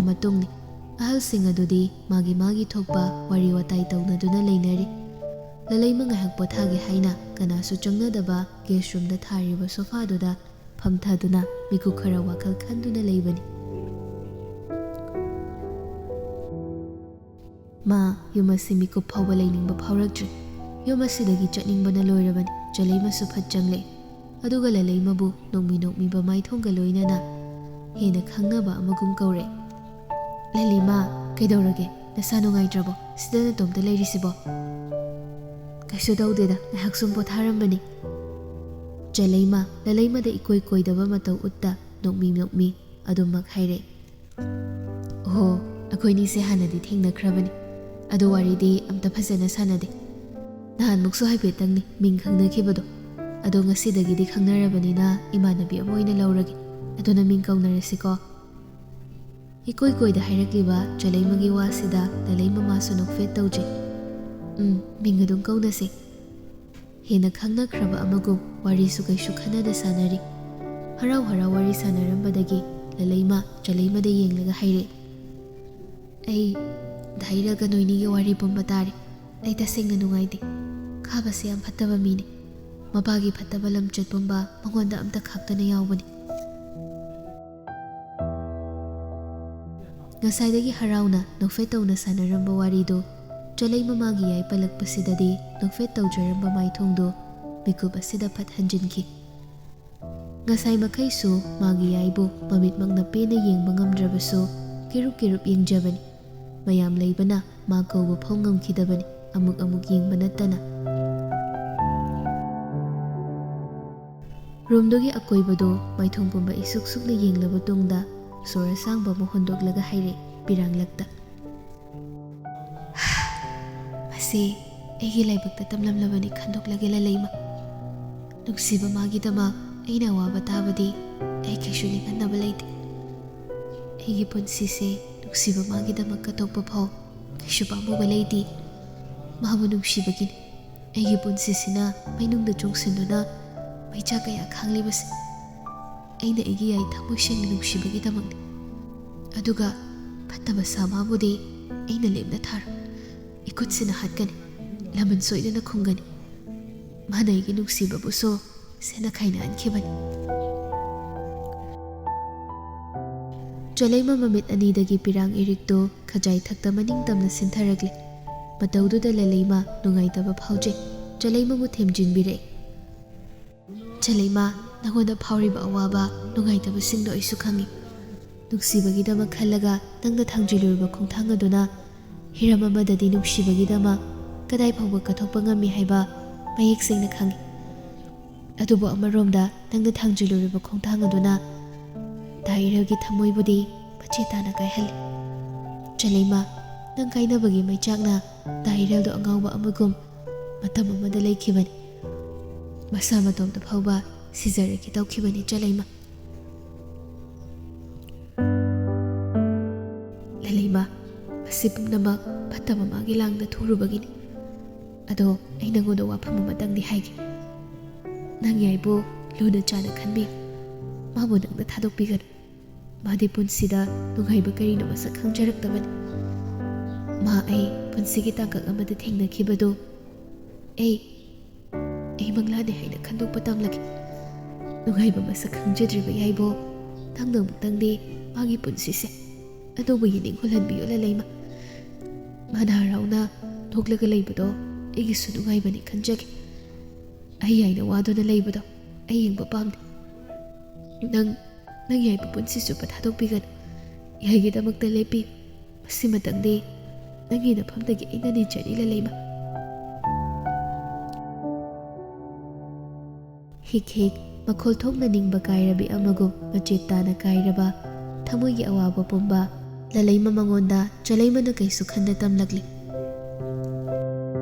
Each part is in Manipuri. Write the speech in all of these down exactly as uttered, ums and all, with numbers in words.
ꯃꯇꯨꯡꯅꯤ꯫ ꯑꯍꯜꯁꯤꯡ ꯑꯗꯨꯗꯤ ꯃꯥꯒꯤ ꯃꯥꯒꯤ ꯊꯣꯛꯄ ꯋꯥꯔꯤ ꯋꯥꯇꯥꯏ ꯇꯧꯅꯗꯨꯅ ꯂꯩꯅꯔꯤ꯫ ꯂꯂꯩꯃ ꯉꯥꯏꯍꯥꯛ ꯄꯣꯊꯥꯒꯦ ꯍꯥꯏꯅ ꯀꯅꯥꯁꯨ ꯆꯪꯅꯗꯕ ꯒꯦꯁ ꯔꯨꯝꯗ ꯊꯥꯔꯤꯕ ꯁꯣꯐꯥꯗꯨꯗ ꯐꯝꯊꯗꯨꯅ ꯃꯤꯀꯨꯞ ꯈꯔ ꯋꯥꯈꯜ ꯈꯟꯗꯨꯅ ꯂꯩꯕꯅꯤ꯫ ꯃꯥ ꯌꯨꯝ ꯑꯁꯤ ꯃꯤꯀꯨꯞ ꯐꯥꯎꯕ ꯂꯩꯅꯤꯡꯕ ꯐꯥꯎꯔꯛꯇ꯭ꯔꯦ꯫ ꯌꯨꯝ ꯑꯁꯤꯗꯒꯤ ꯆꯠꯅꯤꯡꯕꯅ ꯂꯣꯏꯔꯕꯅꯤ꯫ ꯆꯂꯩꯃꯁꯨ ꯐꯠ ꯆꯪꯂꯦ꯫ ꯑꯗꯨꯒ ꯂꯂꯩꯃꯕꯨ ꯅꯣꯛꯃꯤ ꯅꯣꯛꯃꯤꯕ ꯃꯥꯏꯊꯣꯡꯒ ꯂꯣꯏꯅꯅ ꯍꯦꯟꯅ ꯈꯪꯅꯕ ꯑꯃꯒꯨꯝ ꯀꯧꯔꯦ꯫ "ꯂꯂꯩꯃ, ꯀꯩꯗꯧꯔꯒꯦ? ꯅꯁꯥ ꯅꯨꯡꯉꯥꯏꯇ꯭ꯔꯕꯣ? ꯁꯤꯗ ꯅꯇꯣꯝꯇ ꯂꯩꯔꯤꯁꯤꯕꯣ?" "ꯀꯩꯁꯨ ꯇꯧꯗꯦꯗ, ꯉꯥꯏꯍꯥꯛ ꯁꯨꯝ ꯄꯣꯊꯥꯔꯝꯕꯅꯤ꯫" ꯆꯂꯩꯃ ꯂꯂꯩꯃꯗ ꯏꯀꯣꯏ ꯀꯣꯏꯗꯕ ꯃꯇꯧ ꯎꯠꯇ ꯅꯣꯛꯃꯤ ꯅꯣꯛꯃꯤ ꯑꯗꯨꯃꯛ ꯍꯥꯏꯔꯦ꯫ "ꯑꯣꯍꯣ, ꯑꯩꯈꯣꯏꯅꯤꯁꯦ ꯍꯥꯟꯅꯗꯤ ꯊꯦꯡꯅꯈ꯭ꯔꯕꯅꯤ꯫ ꯑꯗꯣ ꯋꯥꯔꯤꯗꯤ ꯑꯝꯇ ꯐꯖꯅ ꯁꯥꯟꯅꯗꯦ꯫ ꯅꯍꯥꯟꯃꯨꯛꯁꯨ ꯍꯥꯏꯐꯦꯠꯇꯪꯅꯤ ꯃꯤꯡ ꯈꯪꯅꯈꯤꯕꯗꯣ꯫ ꯑꯗꯣ ꯉꯁꯤꯗꯒꯤꯗꯤ ꯈꯪꯅꯔꯕꯅꯤꯅ ꯏꯃꯥꯟꯅꯕꯤ ꯑꯃ ꯑꯣꯏꯅ ꯂꯧꯔꯒꯦ꯫ ꯑꯗꯨꯅ ꯃꯤꯡ ꯀꯧꯅꯔꯁꯤꯀꯣ?" ꯏꯀꯣꯏ ꯀꯣꯏꯗ ꯍꯥꯏꯔꯛꯂꯤꯕ ꯆꯂꯩꯃꯒꯤ ꯋꯥꯁꯤꯗ ꯂꯂꯩ ꯃꯃꯥꯁꯨ ꯅꯣꯛꯐꯦꯠ ꯇꯧꯗ꯭ꯔꯤ꯫ "ꯎꯝ, ꯃꯤꯡ ꯑꯗꯨꯝ ꯀꯧꯅꯁꯦ꯫" ꯍꯦꯟꯅ ꯈꯪꯅꯈ꯭ꯔꯕ ꯑꯃꯒꯨꯝ ꯋꯥꯔꯤꯁꯨ ꯀꯩꯁꯨ ꯈꯟꯅꯗ ꯁꯥꯟꯅꯔꯤ꯫ ꯍꯔꯥꯎ ꯍꯔꯥꯎ ꯋꯥꯔꯤ ꯁꯥꯟꯅꯔꯝꯕꯗꯒꯤ ꯂꯂꯩꯃ ꯆꯂꯩꯃꯗ ꯌꯦꯡꯂꯒ ꯍꯥꯏꯔꯦ, "ꯑꯩ ꯙꯩꯔꯒ ꯅꯣꯏꯅꯤꯒꯤ ꯋꯥꯔꯤ ꯄꯨꯝꯕ ꯇꯥꯔꯦ꯫ ꯑꯩ ꯇꯁꯦꯡꯅ ꯅꯨꯡꯉꯥꯏꯇꯦ꯫ ꯈꯥꯕꯁꯦ ꯌꯥꯝ ꯐꯠꯇꯕ ꯃꯤꯅꯤ꯫ ꯃꯄꯥꯒꯤ ꯐꯠꯇꯕ ꯂꯝꯆꯠ ꯄꯨꯝꯕ ꯃꯉꯣꯟꯗ ꯑꯝꯇ ꯈꯥꯛꯇꯅ ꯌꯥꯎꯕꯅꯤ꯫" ꯉꯁꯥꯏꯗꯒꯤ ꯍꯔꯥꯎꯅ ꯅꯣꯛꯐꯦꯠ ꯇꯧꯅ ꯁꯥꯟꯅꯔꯝꯕ ꯋꯥꯔꯤꯗꯨ ꯆꯂꯩ ꯃꯃꯥꯒꯤ ꯌꯥꯏ ꯄꯜꯂꯛꯄꯁꯤꯗꯗꯤ ꯅꯣꯛꯐꯦꯠ ꯇꯧꯖꯔꯝꯕ ꯃꯥꯏꯊꯣꯡꯗꯨ ꯃꯤꯀꯨꯞ ꯑꯁꯤꯗ ꯐꯠ ꯍꯟꯖꯤꯟꯈꯤ꯫ ꯉꯁꯥꯏ ꯃꯈꯩꯁꯨ ꯃꯥꯒꯤ ꯌꯥꯏꯕꯨ ꯃꯃꯤꯠꯃꯛꯅ ꯄꯦꯟꯅ ꯌꯦꯡꯕ ꯉꯝꯗ꯭ꯔꯕꯁꯨ ꯀꯤꯔꯨꯞ ꯀꯤꯔꯨꯞ ꯌꯦꯡꯖꯕꯅꯤ꯫ ꯃꯌꯥꯝ ꯂꯩꯕꯅ ꯃꯥ ꯀꯧꯕ ꯐꯥꯎ ꯉꯝꯈꯤꯗꯕꯅꯤ꯫ ꯑꯃꯨꯛ ꯑꯃꯨꯛ ꯌꯦꯡꯕ ꯅꯠꯇꯅ꯫ ꯔꯨꯝꯗꯨꯒꯤ ꯑꯀꯣꯏꯕꯗꯨ ꯃꯥꯏꯊꯣꯡ ꯄꯨꯝꯕ ꯏꯁꯨꯛ ꯁꯨꯛꯅ ꯌꯦꯡꯂꯕ ꯇꯨꯡꯗ ꯁꯣꯔ ꯑꯁꯥꯡꯕ ꯑꯃ ꯍꯣꯟꯗꯣꯛꯂꯒ ꯍꯥꯏꯔꯦ ꯄꯤꯔꯥꯡꯂꯛꯇ, "ꯃꯁꯤ ꯑꯩꯒꯤ ꯂꯥꯏꯕꯛꯇ ꯇꯝꯂꯝꯂꯕꯅꯤ ꯈꯟꯗꯣꯛꯂꯒꯦ ꯂꯂꯩꯃ꯫ ꯅꯨꯡꯁꯤꯕ ꯃꯥꯒꯤꯗꯃꯛ ꯑꯩꯅ ꯑꯋꯥꯕ ꯇꯥꯕꯗꯤ ꯑꯩ ꯀꯩꯁꯨ ꯅꯤꯡꯍꯟꯅꯕ ꯂꯩꯇꯦ꯫ ꯑꯩꯒꯤ ꯄꯨꯟꯁꯤꯁꯦ ꯅꯨꯡꯁꯤꯕ ꯃꯥꯒꯤꯗꯃꯛ ꯀꯠꯊꯣꯛꯄ ꯐꯥꯎ ꯀꯩꯁꯨ ꯄꯥꯝꯃꯨꯕ ꯂꯩꯇꯦ꯫ ꯃꯥꯕꯨ ꯅꯨꯡꯁꯤꯕꯒꯤꯅꯤ ꯑꯩꯒꯤ ꯄꯨꯟꯁꯤꯁꯤꯅ ꯃꯩꯅꯨꯡꯗ ꯆꯣꯡꯁꯤꯟꯗꯨꯅ ꯃꯩꯆꯥꯛ ꯀꯌꯥ ꯈꯥꯡꯂꯤꯕꯁꯦ꯫ ꯑꯩꯅ ꯑꯩꯒꯤ ꯌꯥꯏ ꯊꯃꯣꯏ ꯁꯦꯡꯅ ꯅꯨꯡꯁꯤꯕꯒꯤꯗꯃꯛꯅꯤ꯫ ꯑꯗꯨꯒ ꯐꯠꯇꯕ ꯁꯥ ꯃꯥꯕꯨꯗꯤ ꯑꯩꯅ ꯂꯦꯝꯅ ꯊꯥꯔꯣꯏ꯫ ꯏꯈꯨꯠꯁꯤꯅ ꯍꯥꯠꯀꯅꯤ, ꯂꯃꯟ ꯁꯣꯏꯗꯅ ꯈꯨꯝꯒꯅꯤ꯫ ꯃꯥꯅ ꯑꯩꯒꯤ ꯅꯨꯡꯁꯤꯕꯕꯨꯁꯨ ꯁꯦꯠꯅ ꯈꯥꯏꯅꯍꯟꯈꯤꯕꯅꯤ꯫ ꯆꯂꯩꯃ ꯃꯃꯤꯠ ꯑꯅꯤꯗꯒꯤ ꯄꯤꯔꯥꯡ ꯏꯔꯤꯛꯇꯨ ꯈꯖꯥꯏ ꯊꯛꯇ ꯃꯅꯤꯡ ꯇꯝꯅ ꯁꯤꯟꯊꯔꯛꯂꯦ꯫ ꯃꯇꯧꯗꯨꯗ ꯂꯂꯩꯃ ꯅꯨꯡꯉꯥꯏꯇꯕ ꯐꯥꯎꯖꯩ꯫ ꯆꯂꯩꯃꯕꯨ ꯊꯦꯝꯖꯤꯟꯕꯤꯔꯛꯏ꯫ "ꯆꯂꯩꯃ, ꯅꯉꯣꯟꯗ ꯐꯥꯎꯔꯤꯕ ꯑꯋꯥꯕ, ꯅꯨꯡꯉꯥꯏꯇꯕꯁꯤꯡꯗꯣ ꯑꯩꯁꯨ ꯈꯪꯏ꯫ ꯅꯨꯡꯁꯤꯕꯒꯤꯗꯃꯛ ꯈꯜꯂꯒ ꯅꯪꯅ ꯊꯥꯡꯖꯤꯜꯂꯨꯔꯤꯕ ꯈꯣꯡꯊꯥꯡ ꯑꯗꯨꯅ ꯍꯤꯔꯝ ꯑꯃꯗꯗꯤ ꯅꯨꯡꯁꯤꯕꯒꯤꯗꯃꯛ ꯀꯗꯥꯏ ꯐꯥꯎꯕ ꯀꯠꯊꯣꯛꯄ ꯉꯝꯃꯤ ꯍꯥꯏꯕ ꯃꯌꯦꯛ ꯁꯦꯡꯅ ꯈꯪꯏ꯫ ꯑꯗꯨꯕꯨ ꯑꯃꯔꯣꯝꯗ ꯅꯪꯅ ꯊꯥꯡꯖꯤꯜꯂꯨꯔꯤꯕ ꯈꯣꯡꯊꯥꯡ ꯑꯗꯨꯅ ꯗꯥ ꯏꯔꯦꯜꯒꯤ ꯊꯃꯣꯏꯕꯨꯗꯤ ꯃꯆꯦꯠ ꯇꯥꯅ ꯀꯥꯏꯍꯜꯂꯤ꯫ ꯆꯂꯩꯃ, ꯅꯪ ꯀꯥꯏꯅꯕꯒꯤ ꯃꯩꯆꯥꯛꯅ ꯗꯥ ꯏꯔꯦꯜꯗꯣ ꯑꯉꯥꯎꯕ ꯑꯃꯒꯨꯝ ꯃꯇꯝ ꯑꯃꯗ ꯂꯩꯈꯤꯕꯅꯤ꯫ ꯃꯁꯥ ꯃꯇꯣꯝꯇ ꯐꯥꯎꯕ ꯁꯤꯖꯔꯒꯦ ꯇꯧꯈꯤꯕꯅꯤ ꯆꯂꯩꯃ"꯫ "ꯂꯂꯩꯃ, ꯃꯁꯤ ꯄꯨꯝꯅꯃꯛ ꯐꯠꯇꯕ ꯃꯥꯒꯤ ꯂꯥꯡꯗ ꯊꯨꯔꯨꯕꯒꯤꯅꯤ꯫ ꯑꯗꯣ ꯑꯩ ꯅꯉꯣꯟꯗ ꯋꯥꯐꯝ ꯑꯃꯇꯪꯗꯤ ꯍꯥꯏꯒꯦ꯫ ꯅꯪ ꯌꯥꯏꯕꯨ ꯂꯨꯅ ꯆꯥꯅ ꯈꯟꯕꯤꯌꯨ꯫ ꯃꯥꯕꯨ ꯅꯪꯅ ꯊꯥꯗꯣꯛꯄꯤꯒꯅꯨ꯫ ꯃꯥꯗꯤ ꯄꯨꯟꯁꯤꯗ ꯅꯨꯡꯉꯥꯏꯕ ꯀꯔꯤꯅꯣ ꯃꯁꯛ ꯈꯪꯖꯔꯛꯇꯕꯅꯤ꯫ ꯃꯥ ꯑꯩ ꯄꯨꯟꯁꯤꯒꯤ ꯇꯥꯡꯀꯛ ꯑꯃꯗ ꯊꯦꯡꯅꯈꯤꯕꯗꯨ ꯑꯩ, ꯑꯩ ꯃꯪꯂꯥꯅꯦ ꯍꯥꯏꯅ ꯈꯟꯗꯣꯛꯄ ꯇꯝꯂꯒꯦ꯫ ꯅꯨꯡꯉꯥꯏꯕ ꯃꯁꯛ ꯈꯪꯖꯗ꯭ꯔꯤꯕ ꯌꯥꯏꯕꯣ, ꯅꯪꯅ ꯑꯃꯨꯛꯇꯪꯗꯤ ꯃꯥꯒꯤ ꯄꯨꯟꯁꯤꯁꯦ ꯑꯅꯧꯕ ꯌꯦꯅꯤꯡ ꯍꯨꯜꯍꯟꯕꯤꯌꯨ ꯂꯂꯩꯃ꯫ ꯃꯥꯅ ꯍꯔꯥꯎꯅ ꯅꯣꯛꯂꯒ ꯂꯩꯕꯗꯣ ꯑꯩꯒꯤꯁꯨ ꯅꯨꯡꯉꯥꯏꯕꯅꯤ ꯈꯟꯖꯒꯦ꯫ ꯑꯩ ꯌꯥꯏꯅ ꯋꯥꯗꯨꯅ ꯂꯩꯕꯗꯣ ꯑꯩ ꯌꯦꯡꯕ ꯄꯥꯝꯗꯦ꯫ ꯅꯪ, ꯅꯪ ꯌꯥꯏꯕꯨ ꯄꯨꯟꯁꯤ ꯆꯨꯞꯄ ꯊꯥꯗꯣꯛꯄꯤꯒꯅꯨ꯫ ꯌꯥꯏꯒꯤꯗꯃꯛꯇ ꯂꯦꯞꯄꯤꯌꯨ꯫ ꯃꯁꯤꯃꯇꯪꯗꯤ ꯅꯪꯒꯤ ꯅꯐꯝꯗꯒꯤ ꯑꯩꯅ ꯅꯤꯖꯔꯤ ꯂꯂꯩꯃ"꯫ ꯍꯤꯛ ꯍꯤꯛ, ꯃꯈꯣꯜ ꯊꯣꯛꯅ ꯅꯤꯡꯕ ꯀꯥꯏꯔꯕꯤ ꯑꯃꯒꯨꯝ ꯃꯆꯦꯠ ꯇꯥꯅ ꯀꯥꯏꯔꯕ ꯊꯃꯣꯏꯒꯤ ꯑꯋꯥꯕ ꯄꯨꯝꯕ ꯂꯂꯩꯃ ꯃꯉꯣꯟꯗ ꯆꯂꯩꯃꯅ ꯀꯩꯁꯨ ꯈꯟꯗ ꯇꯝꯂꯛꯂꯤ꯫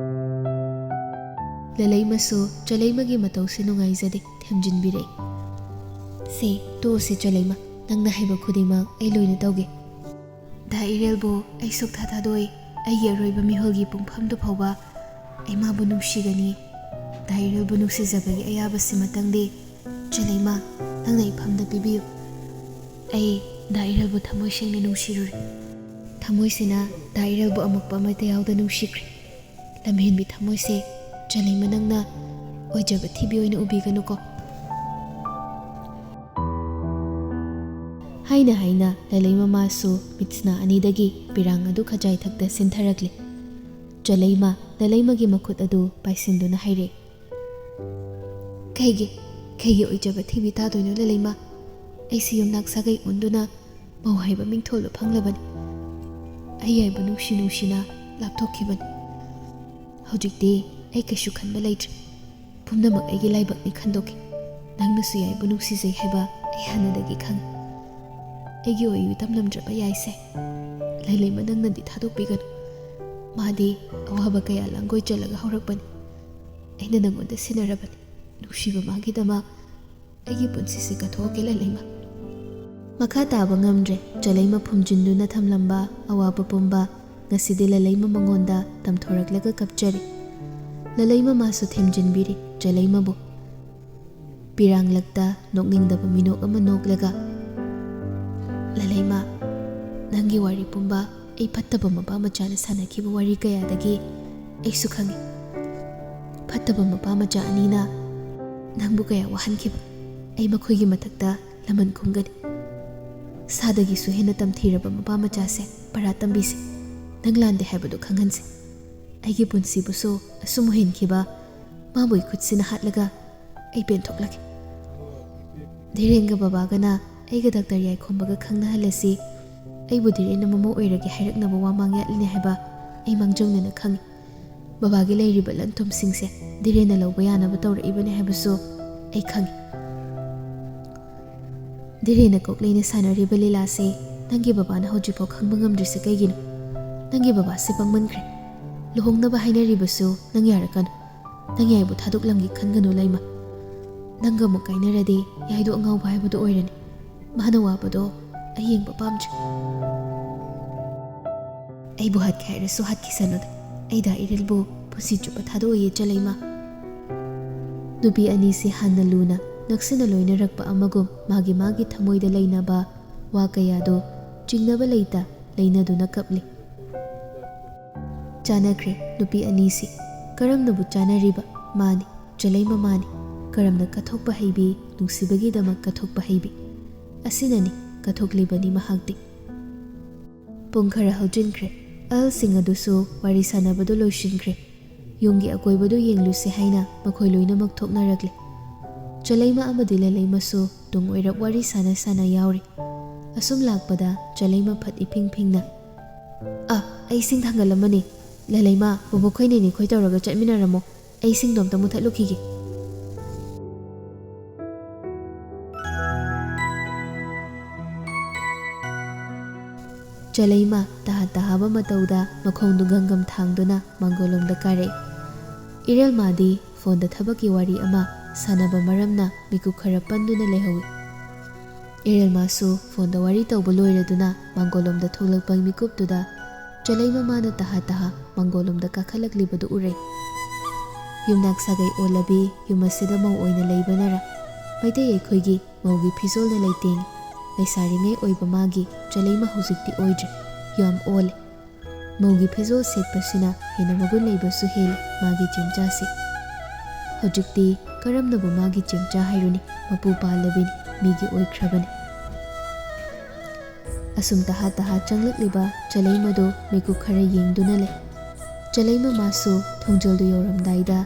ꯂꯂꯩꯃꯁꯨ ꯆꯂꯩꯃꯒꯤ ꯃꯇꯧꯁꯤ ꯅꯨꯡꯉꯥꯏꯖꯗꯦ, ꯊꯦꯝꯖꯤꯟꯕꯤꯔꯛꯏ꯫ "ꯁꯦ, ꯇꯣꯛꯑꯁꯤ ꯆꯂꯩꯃ, ꯅꯪꯅ ꯍꯥꯏꯕ ꯈꯨꯗꯤꯡꯃꯛ ꯑꯩ ꯂꯣꯏꯅ ꯇꯧꯒꯦ꯫ ꯗꯥ ꯏꯔꯦꯜꯕꯨ ꯑꯩ ꯁꯨꯛꯊꯥ ꯊꯥꯗꯣꯛꯑꯣꯏ, ꯑꯩꯒꯤ ꯑꯔꯣꯏꯕ ꯃꯤꯍꯨꯜꯒꯤ ꯄꯨꯡꯐꯝꯗꯨ ꯐꯥꯎꯕ ꯑꯩ ꯃꯥꯕꯨ ꯅꯨꯡꯁꯤꯒꯅꯤ꯫ ꯗꯥ ꯏꯔꯦꯜꯕꯨ ꯅꯨꯡꯁꯤꯖꯕꯒꯤ ꯑꯌꯥꯕꯁꯤꯃꯇꯪꯗꯤ ꯆꯂꯩꯃ, ꯅꯪꯅ ꯏꯐꯝꯗ ꯄꯤꯕꯤꯌꯨ꯫ ꯑꯩ ꯗꯥ ꯏꯔꯦꯜꯕꯨ ꯊꯃꯣꯏ ꯁꯦꯡꯅ ꯅꯨꯡꯁꯤꯔꯨꯔꯦ꯫ ꯊꯃꯣꯏꯁꯤꯅ ꯗꯥ ꯏꯔꯦꯜꯕꯨ ꯑꯃꯛꯄ ꯑꯃꯠꯇ ꯌꯥꯎꯗ ꯅꯨꯡꯁꯤꯈ꯭ꯔꯦ꯫ ꯂꯝꯍꯦꯟꯕꯤ ꯊꯃꯣꯏꯁꯦ, ꯆꯂꯩꯃ ꯅꯪꯅ ꯑꯣꯏꯖꯕ ꯊꯤꯕꯤ ꯑꯣꯏꯅ ꯎꯕꯤꯒꯅꯨꯀꯣ꯫ ꯍꯥꯏꯅ ꯍꯥꯏꯅ ꯂꯂꯩꯃ ꯃꯥꯁꯨ ꯃꯤꯠꯁꯅꯥ ꯑꯅꯤꯗꯒꯤ ꯄꯤꯔꯥꯡ ꯑꯗꯨ ꯈꯖꯥꯏꯊꯛꯇ ꯁꯤꯟꯊꯔꯛꯂꯦ꯫ ꯆꯂꯩꯃ ꯂꯂꯩꯃꯒꯤ ꯃꯈꯨꯠ ꯑꯗꯨ ꯄꯥꯏꯁꯤꯟꯗꯨꯅ ꯍꯥꯏꯔꯦ, "ꯀꯩꯒꯤ, ꯀꯩꯒꯤ ꯑꯣꯏꯖꯕ ꯊꯤꯕꯤ ꯇꯥꯗꯣꯏꯅꯣ ꯂꯂꯩꯃ? ꯑꯩꯁꯤ ꯌꯨꯝꯅꯥꯛ ꯁꯥꯒꯩ ꯑꯣꯟꯗꯨꯅ ꯃꯧ ꯍꯥꯏꯕ ꯃꯤꯡꯊꯣꯜꯗꯨ ꯐꯪꯂꯕꯅꯤ꯫ ꯑꯩ ꯌꯥꯏꯕꯨ ꯅꯨꯡꯁꯤ ꯅꯨꯡꯁꯤꯅ ꯂꯥꯞꯊꯣꯛꯈꯤꯕꯅꯤ꯫ ꯍꯧꯖꯤꯛꯇꯤ ꯑꯩ ꯀꯩꯁꯨ ꯈꯟꯕ ꯂꯩꯇ꯭ꯔꯦ꯫ ꯄꯨꯝꯅꯃꯛ ꯑꯩꯒꯤ ꯂꯥꯏꯕꯛꯅꯤ ꯈꯟꯗꯣꯛꯈꯤ꯫ ꯅꯪꯅꯁꯨ ꯌꯥꯏꯕꯨ ꯅꯨꯡꯁꯤꯖꯩ ꯍꯥꯏꯕ ꯑꯩ ꯍꯥꯟꯅꯗꯒꯤ ꯈꯪꯏ꯫ ꯑꯩꯒꯤ ꯑꯣꯏꯌꯨ ꯇꯝꯂꯝꯗ꯭ꯔꯕ ꯌꯥꯏꯁꯦ, ꯂꯂꯩꯃ ꯅꯪꯅꯗꯤ ꯊꯥꯗꯣꯛꯄꯤꯒꯅꯨ꯫ ꯃꯥꯗꯤ ꯑꯋꯥꯕ ꯀꯌꯥ ꯂꯥꯡꯒꯣꯏ ꯆꯜꯂꯒ ꯍꯧꯔꯛꯄꯅꯤ꯫ ꯑꯩꯅ ꯅꯪꯉꯣꯟꯗ ꯁꯤꯟꯅꯔꯕꯅꯤ꯫ ꯅꯨꯡꯁꯤꯕ ꯃꯥꯒꯤꯗꯃꯛ ꯑꯩꯒꯤ ꯄꯨꯟꯁꯤꯁꯦ ꯀꯠꯊꯣꯛꯀꯦ ꯂꯂꯩꯃ꯫" ꯃꯈꯥ ꯇꯥꯕ ꯉꯝꯗ꯭ꯔꯦ꯫ ꯆꯂꯩꯃ ꯐꯨꯝꯖꯤꯟꯗꯨꯅ ꯊꯝꯂꯝꯕ ꯑꯋꯥꯕ ꯄꯨꯝꯕ ꯉꯁꯤꯗꯤ ꯂꯂꯩꯃ ꯃꯉꯣꯟꯗ ꯇꯝꯊꯣꯔꯛꯂꯒ ꯀꯞꯆꯔꯤ꯫ ꯂꯂꯩꯃ ꯃꯥꯁꯨ ꯊꯦꯝꯖꯤꯟꯕꯤꯔꯤ ꯆꯂꯩꯃꯕꯨ꯫ ꯄꯤꯔꯥꯡꯂꯛꯇ ꯅꯣꯛꯅꯤꯡꯗꯕ ꯃꯤꯅꯣꯛ ꯑꯃ ꯅꯣꯛꯂꯒ, "ꯂꯂꯩꯃ, ꯅꯪꯒꯤ ꯋꯥꯔꯤ ꯄꯨꯝꯕ ꯑꯩ ꯐꯠꯇꯕ ꯃꯄꯥ ꯃꯆꯥꯅ ꯁꯥꯟꯅꯈꯤꯕ ꯋꯥꯔꯤ ꯀꯌꯥꯗꯒꯤ ꯑꯩꯁꯨ ꯈꯪꯏ꯫ ꯐꯠꯇꯕ ꯃꯄꯥ ꯃꯆꯥ ꯑꯅꯤꯅ ꯅꯪꯕꯨ ꯀꯌꯥ ꯋꯥꯍꯟꯈꯤꯕ ꯑꯩ ꯃꯈꯣꯏꯒꯤ ꯃꯊꯛꯇ ꯂꯃꯟ ꯈꯨꯝꯒꯅꯤ꯫ ꯁꯥꯗꯒꯤꯁꯨ ꯍꯦꯟꯅ ꯇꯝꯊꯤꯔꯕ ꯃꯄꯥ ꯃꯆꯥꯁꯦ ꯄꯔꯥ ꯇꯝꯕꯤꯁꯦ꯫ ꯅꯪ ꯂꯥꯟꯗꯦ ꯍꯥꯏꯕꯗꯨ ꯈꯪꯍꯟꯁꯦ꯫ ꯑꯩꯒꯤ ꯄꯨꯟꯁꯤꯕꯨꯁꯨ ꯑꯁꯨꯝ ꯑꯣꯏꯍꯟꯈꯤꯕ ꯃꯥꯕꯨ ꯈꯨꯠꯁꯤꯅ ꯍꯥꯠꯂꯒ ꯑꯩ ꯄꯦꯟꯊꯣꯛꯂꯒꯦ꯫ ꯙꯤꯔꯦꯟꯒ ꯕꯕꯥꯒꯅ ꯑꯩꯒ ꯗꯥꯛꯇꯔ ꯌꯥꯏꯈꯣꯝꯕꯒ ꯈꯪꯅꯍꯜꯂꯁꯤ꯫ ꯑꯩꯕꯨ ꯙꯤꯔꯦꯟꯅ ꯃꯃꯧ ꯑꯣꯏꯔꯒꯦ ꯍꯥꯏꯔꯛꯅꯕ ꯋꯥ ꯃꯥꯡ ꯌꯥꯠꯂꯤꯅꯦ ꯍꯥꯏꯕ ꯑꯩ ꯃꯥꯡꯖꯧꯅꯅ ꯈꯪꯏ꯫ ꯕꯕꯥꯒꯤ ꯂꯩꯔꯤꯕ ꯂꯟ ꯊꯨꯝꯁꯤꯡꯁꯦ ꯙꯤꯔꯦꯟꯅ ꯂꯧꯕ ꯌꯥꯅꯕ ꯇꯧꯔꯛꯏꯕꯅꯦ ꯍꯥꯏꯕꯁꯨ ꯑꯩ ꯈꯪꯏ꯫ ꯙꯤꯔꯦꯟꯅ ꯀꯣꯛꯂꯩꯅ ꯁꯥꯟꯅꯔꯤꯕ ꯂꯤꯂꯥꯁꯦ ꯅꯪꯒꯤ ꯕꯕꯥꯅ ꯍꯧꯖꯤꯛꯐꯥꯎ ꯈꯪꯕ ꯉꯝꯗ꯭ꯔꯤꯁꯦ ꯀꯩꯒꯤꯅꯣ? ꯅꯪꯒꯤ ꯕꯕꯥꯁꯦ ꯄꯪꯃꯟꯈ꯭ꯔꯦ꯫ ꯂꯨꯍꯣꯡꯅꯕ ꯍꯥꯏꯅꯔꯤꯕꯁꯨ ꯅꯪ ꯌꯥꯔꯛꯀꯅꯨ꯫ ꯅꯪ ꯌꯥꯏꯕꯨ ꯊꯥꯗꯣꯛꯂꯝꯒꯦ ꯈꯟꯒꯅꯨ ꯂꯩꯃ꯫ ꯅꯪꯒ ꯑꯃꯨꯛ ꯀꯥꯏꯅꯔꯗꯤ ꯌꯥꯏꯗꯣ ꯑꯉꯥꯎꯕ ꯍꯥꯏꯕꯗꯣ ꯑꯣꯏꯔꯅꯤ꯫ ꯃꯥꯅ ꯋꯥꯕꯗꯣ ꯑꯩ ꯌꯦꯡꯕ ꯄꯥꯝꯗ꯭ꯔꯦ꯫ ꯑꯩꯕꯨ ꯍꯥꯠꯀꯦ ꯍꯥꯏꯔꯁꯨ ꯍꯥꯠꯈꯤꯁꯅꯨꯗ꯫ ꯑꯩ ꯗꯥ ꯏꯔꯦꯜꯕꯨ ꯄꯨꯟꯁꯤ ꯆꯨꯞꯄ ꯊꯥꯗꯣꯛꯑꯣꯏꯌꯦ ꯆꯂꯩꯃ꯫" ꯅꯨꯄꯤ ꯑꯅꯤꯁꯤ ꯍꯥꯟꯅ ꯂꯨꯅ ꯅꯛꯁꯤꯟꯅ ꯂꯣꯏꯅꯔꯛꯄ ꯑꯃꯒꯨꯝ ꯃꯥꯒꯤ ꯃꯥꯒꯤ ꯊꯃꯣꯏꯗ ꯂꯩꯅꯕ ꯋꯥ ꯀꯌꯥꯗꯣ ꯆꯤꯡꯅꯕ ꯂꯩꯇ ꯂꯩꯅꯗꯨꯅ ꯀꯞꯂꯤ꯫ ꯆꯥꯟꯅꯈ꯭ꯔꯦ ꯅꯨꯄꯤ ꯑꯅꯤꯁꯤ꯫ ꯀꯔꯝꯅꯕꯨ ꯆꯥꯟꯅꯔꯤꯕ? ꯃꯥꯅꯤ, ꯆꯂꯩꯃ ꯃꯥꯅꯤ꯫ ꯀꯔꯝꯅ ꯀꯠꯊꯣꯛꯄ ꯍꯩꯕꯤ, ꯅꯨꯡꯁꯤꯕꯒꯤꯗꯃꯛ ꯀꯠꯊꯣꯛꯄ ꯍꯩꯕꯤ꯫ ꯑꯁꯤꯅꯅꯤ ꯀꯠꯊꯣꯛꯂꯤꯕꯅꯤ ꯃꯍꯥꯛꯇꯤ꯫ ꯄꯨꯡ ꯈꯔ ꯍꯧꯖꯤꯟꯈ꯭ꯔꯦ꯫ ꯑꯍꯜꯁꯤꯡ ꯑꯗꯨꯁꯨ ꯋꯥꯔꯤ ꯁꯥꯟꯅꯕꯗꯨ ꯂꯣꯏꯁꯤꯟꯈ꯭ꯔꯦ꯫ ꯌꯨꯝꯒꯤ ꯑꯀꯣꯏꯕꯗꯨ ꯌꯦꯡꯂꯨꯁꯤ ꯍꯥꯏꯅ ꯃꯈꯣꯏ ꯂꯣꯏꯅꯃꯛ ꯊꯣꯛꯅꯔꯛꯂꯦ꯫ ꯆꯂꯩꯃ ꯑꯃꯗꯤ ꯂꯂꯩꯃꯁꯨ ꯇꯨꯡ ꯑꯣꯏꯔꯞ ꯋꯥꯔꯤ ꯁꯥꯟꯅ ꯁꯥꯟꯅ ꯌꯥꯎꯔꯤ꯫ ꯑꯁꯨꯝ ꯂꯥꯛꯄꯗ ꯆꯂꯩꯃ ꯐꯠ ꯏꯐꯤꯡ ꯐꯤꯡꯅ, "ꯑ, ꯑꯩ ꯏꯁꯤꯡ ꯊꯥꯡꯒꯠꯂꯝꯃꯅꯤ꯫ ꯂꯂꯩꯃ, ꯕꯣꯕꯣꯛ ꯈꯣꯏ ꯅꯦꯅꯦ ꯈꯣꯏ ꯇꯧꯔꯒ ꯆꯠꯃꯤꯟꯅꯔꯝꯃꯣ꯫ ꯑꯩ ꯏꯁꯤꯡꯗꯣ ꯑꯝꯇ ꯃꯨꯊꯠꯂꯨꯈꯤꯒꯦ꯫" ꯆꯂꯩꯃ ꯇꯍꯥ ꯇꯍꯥꯕ ꯃꯇꯧꯗ ꯃꯈꯣꯡꯗꯨ ꯒꯝꯒꯝ ꯊꯥꯡꯗꯨꯅ ꯃꯥꯡꯒꯣꯜꯂꯣꯝꯗ ꯀꯥꯔꯛꯏ꯫ ꯏꯔꯦꯜꯃꯥꯗꯤ ꯐꯣꯟꯗ ꯊꯕꯛꯀꯤ ꯋꯥꯔꯤ ꯑꯃ ꯁꯥꯟꯅꯕ ꯃꯔꯝꯅ ꯃꯤꯀꯨꯞ ꯈꯔ ꯄꯟꯗꯨꯅ ꯂꯩꯍꯧꯏ꯫ ꯏꯔꯦꯜꯃꯥꯁꯨ ꯐꯣꯟꯗ ꯋꯥꯔꯤ ꯇꯧꯕ ꯂꯣꯏꯔꯗꯨꯅ ꯃꯥꯡꯒꯣꯜꯂꯣꯝꯗ ꯊꯣꯛꯂꯛꯄ ꯃꯤꯀꯨꯞꯇꯨꯗ ꯆꯂꯩꯃ ꯃꯥꯅ ꯇꯍꯥ ꯇꯍꯥ ꯃꯥꯡꯒꯣꯜꯂꯣꯝꯗ ꯀꯥꯈꯠꯂꯛꯂꯤꯕꯗꯨ ꯎꯔꯦ꯫ ꯌꯨꯝꯅꯥꯛ ꯁꯥꯒꯩ ꯑꯣꯜꯂꯕꯤ ꯌꯨꯝ ꯑꯁꯤꯗ ꯃꯧ ꯑꯣꯏꯅ ꯂꯩꯕꯅꯔ ꯃꯩꯇꯩ ꯑꯩꯈꯣꯏꯒꯤ ꯃꯧꯒꯤ ꯐꯤꯖꯣꯜꯅ ꯂꯩꯇꯦꯡꯏ꯫ ꯂꯩꯁꯥꯔꯤꯉꯩ ꯑꯣꯏꯕ ꯃꯥꯒꯤ ꯆꯂꯩꯃ ꯍꯧꯖꯤꯛꯇꯤ ꯑꯣꯏꯗ꯭ꯔꯦ꯫ ꯌꯥꯝ ꯑꯣꯜꯂꯦ꯫ ꯃꯧꯒꯤ ꯐꯤꯖꯣꯜ ꯁꯦꯠꯄꯁꯤꯅ ꯍꯦꯟꯅ ꯃꯒꯨꯟ ꯂꯩꯕꯁꯨ ꯍꯦꯜꯂꯤ ꯃꯥꯒꯤ ꯆꯦꯝꯆꯥꯁꯦ꯫ ꯍꯧꯖꯤꯛꯇꯤ ꯀꯔꯝꯅꯕꯨ ꯃꯥꯒꯤ ꯆꯦꯝꯆꯥ ꯍꯥꯏꯔꯨꯅꯤ, ꯃꯄꯨ ꯄꯥꯜꯂꯕꯤꯅꯤ, ꯃꯤꯒꯤ ꯑꯣꯏꯈ꯭ꯔꯕꯅꯤ꯫ ꯑꯁꯨꯝ ꯇꯍꯥ ꯇꯍꯥ ꯆꯪꯂꯛꯂꯤꯕ ꯆꯂꯩꯃꯗꯨ ꯃꯤꯀꯨꯞ ꯈꯔ ꯌꯦꯡꯗꯨꯅ ꯂꯩ꯫ ꯆꯂꯩꯃ ꯃꯥꯁꯨ ꯊꯣꯡꯖꯤꯜꯗꯨ ꯌꯧꯔꯝꯗꯥꯏꯗ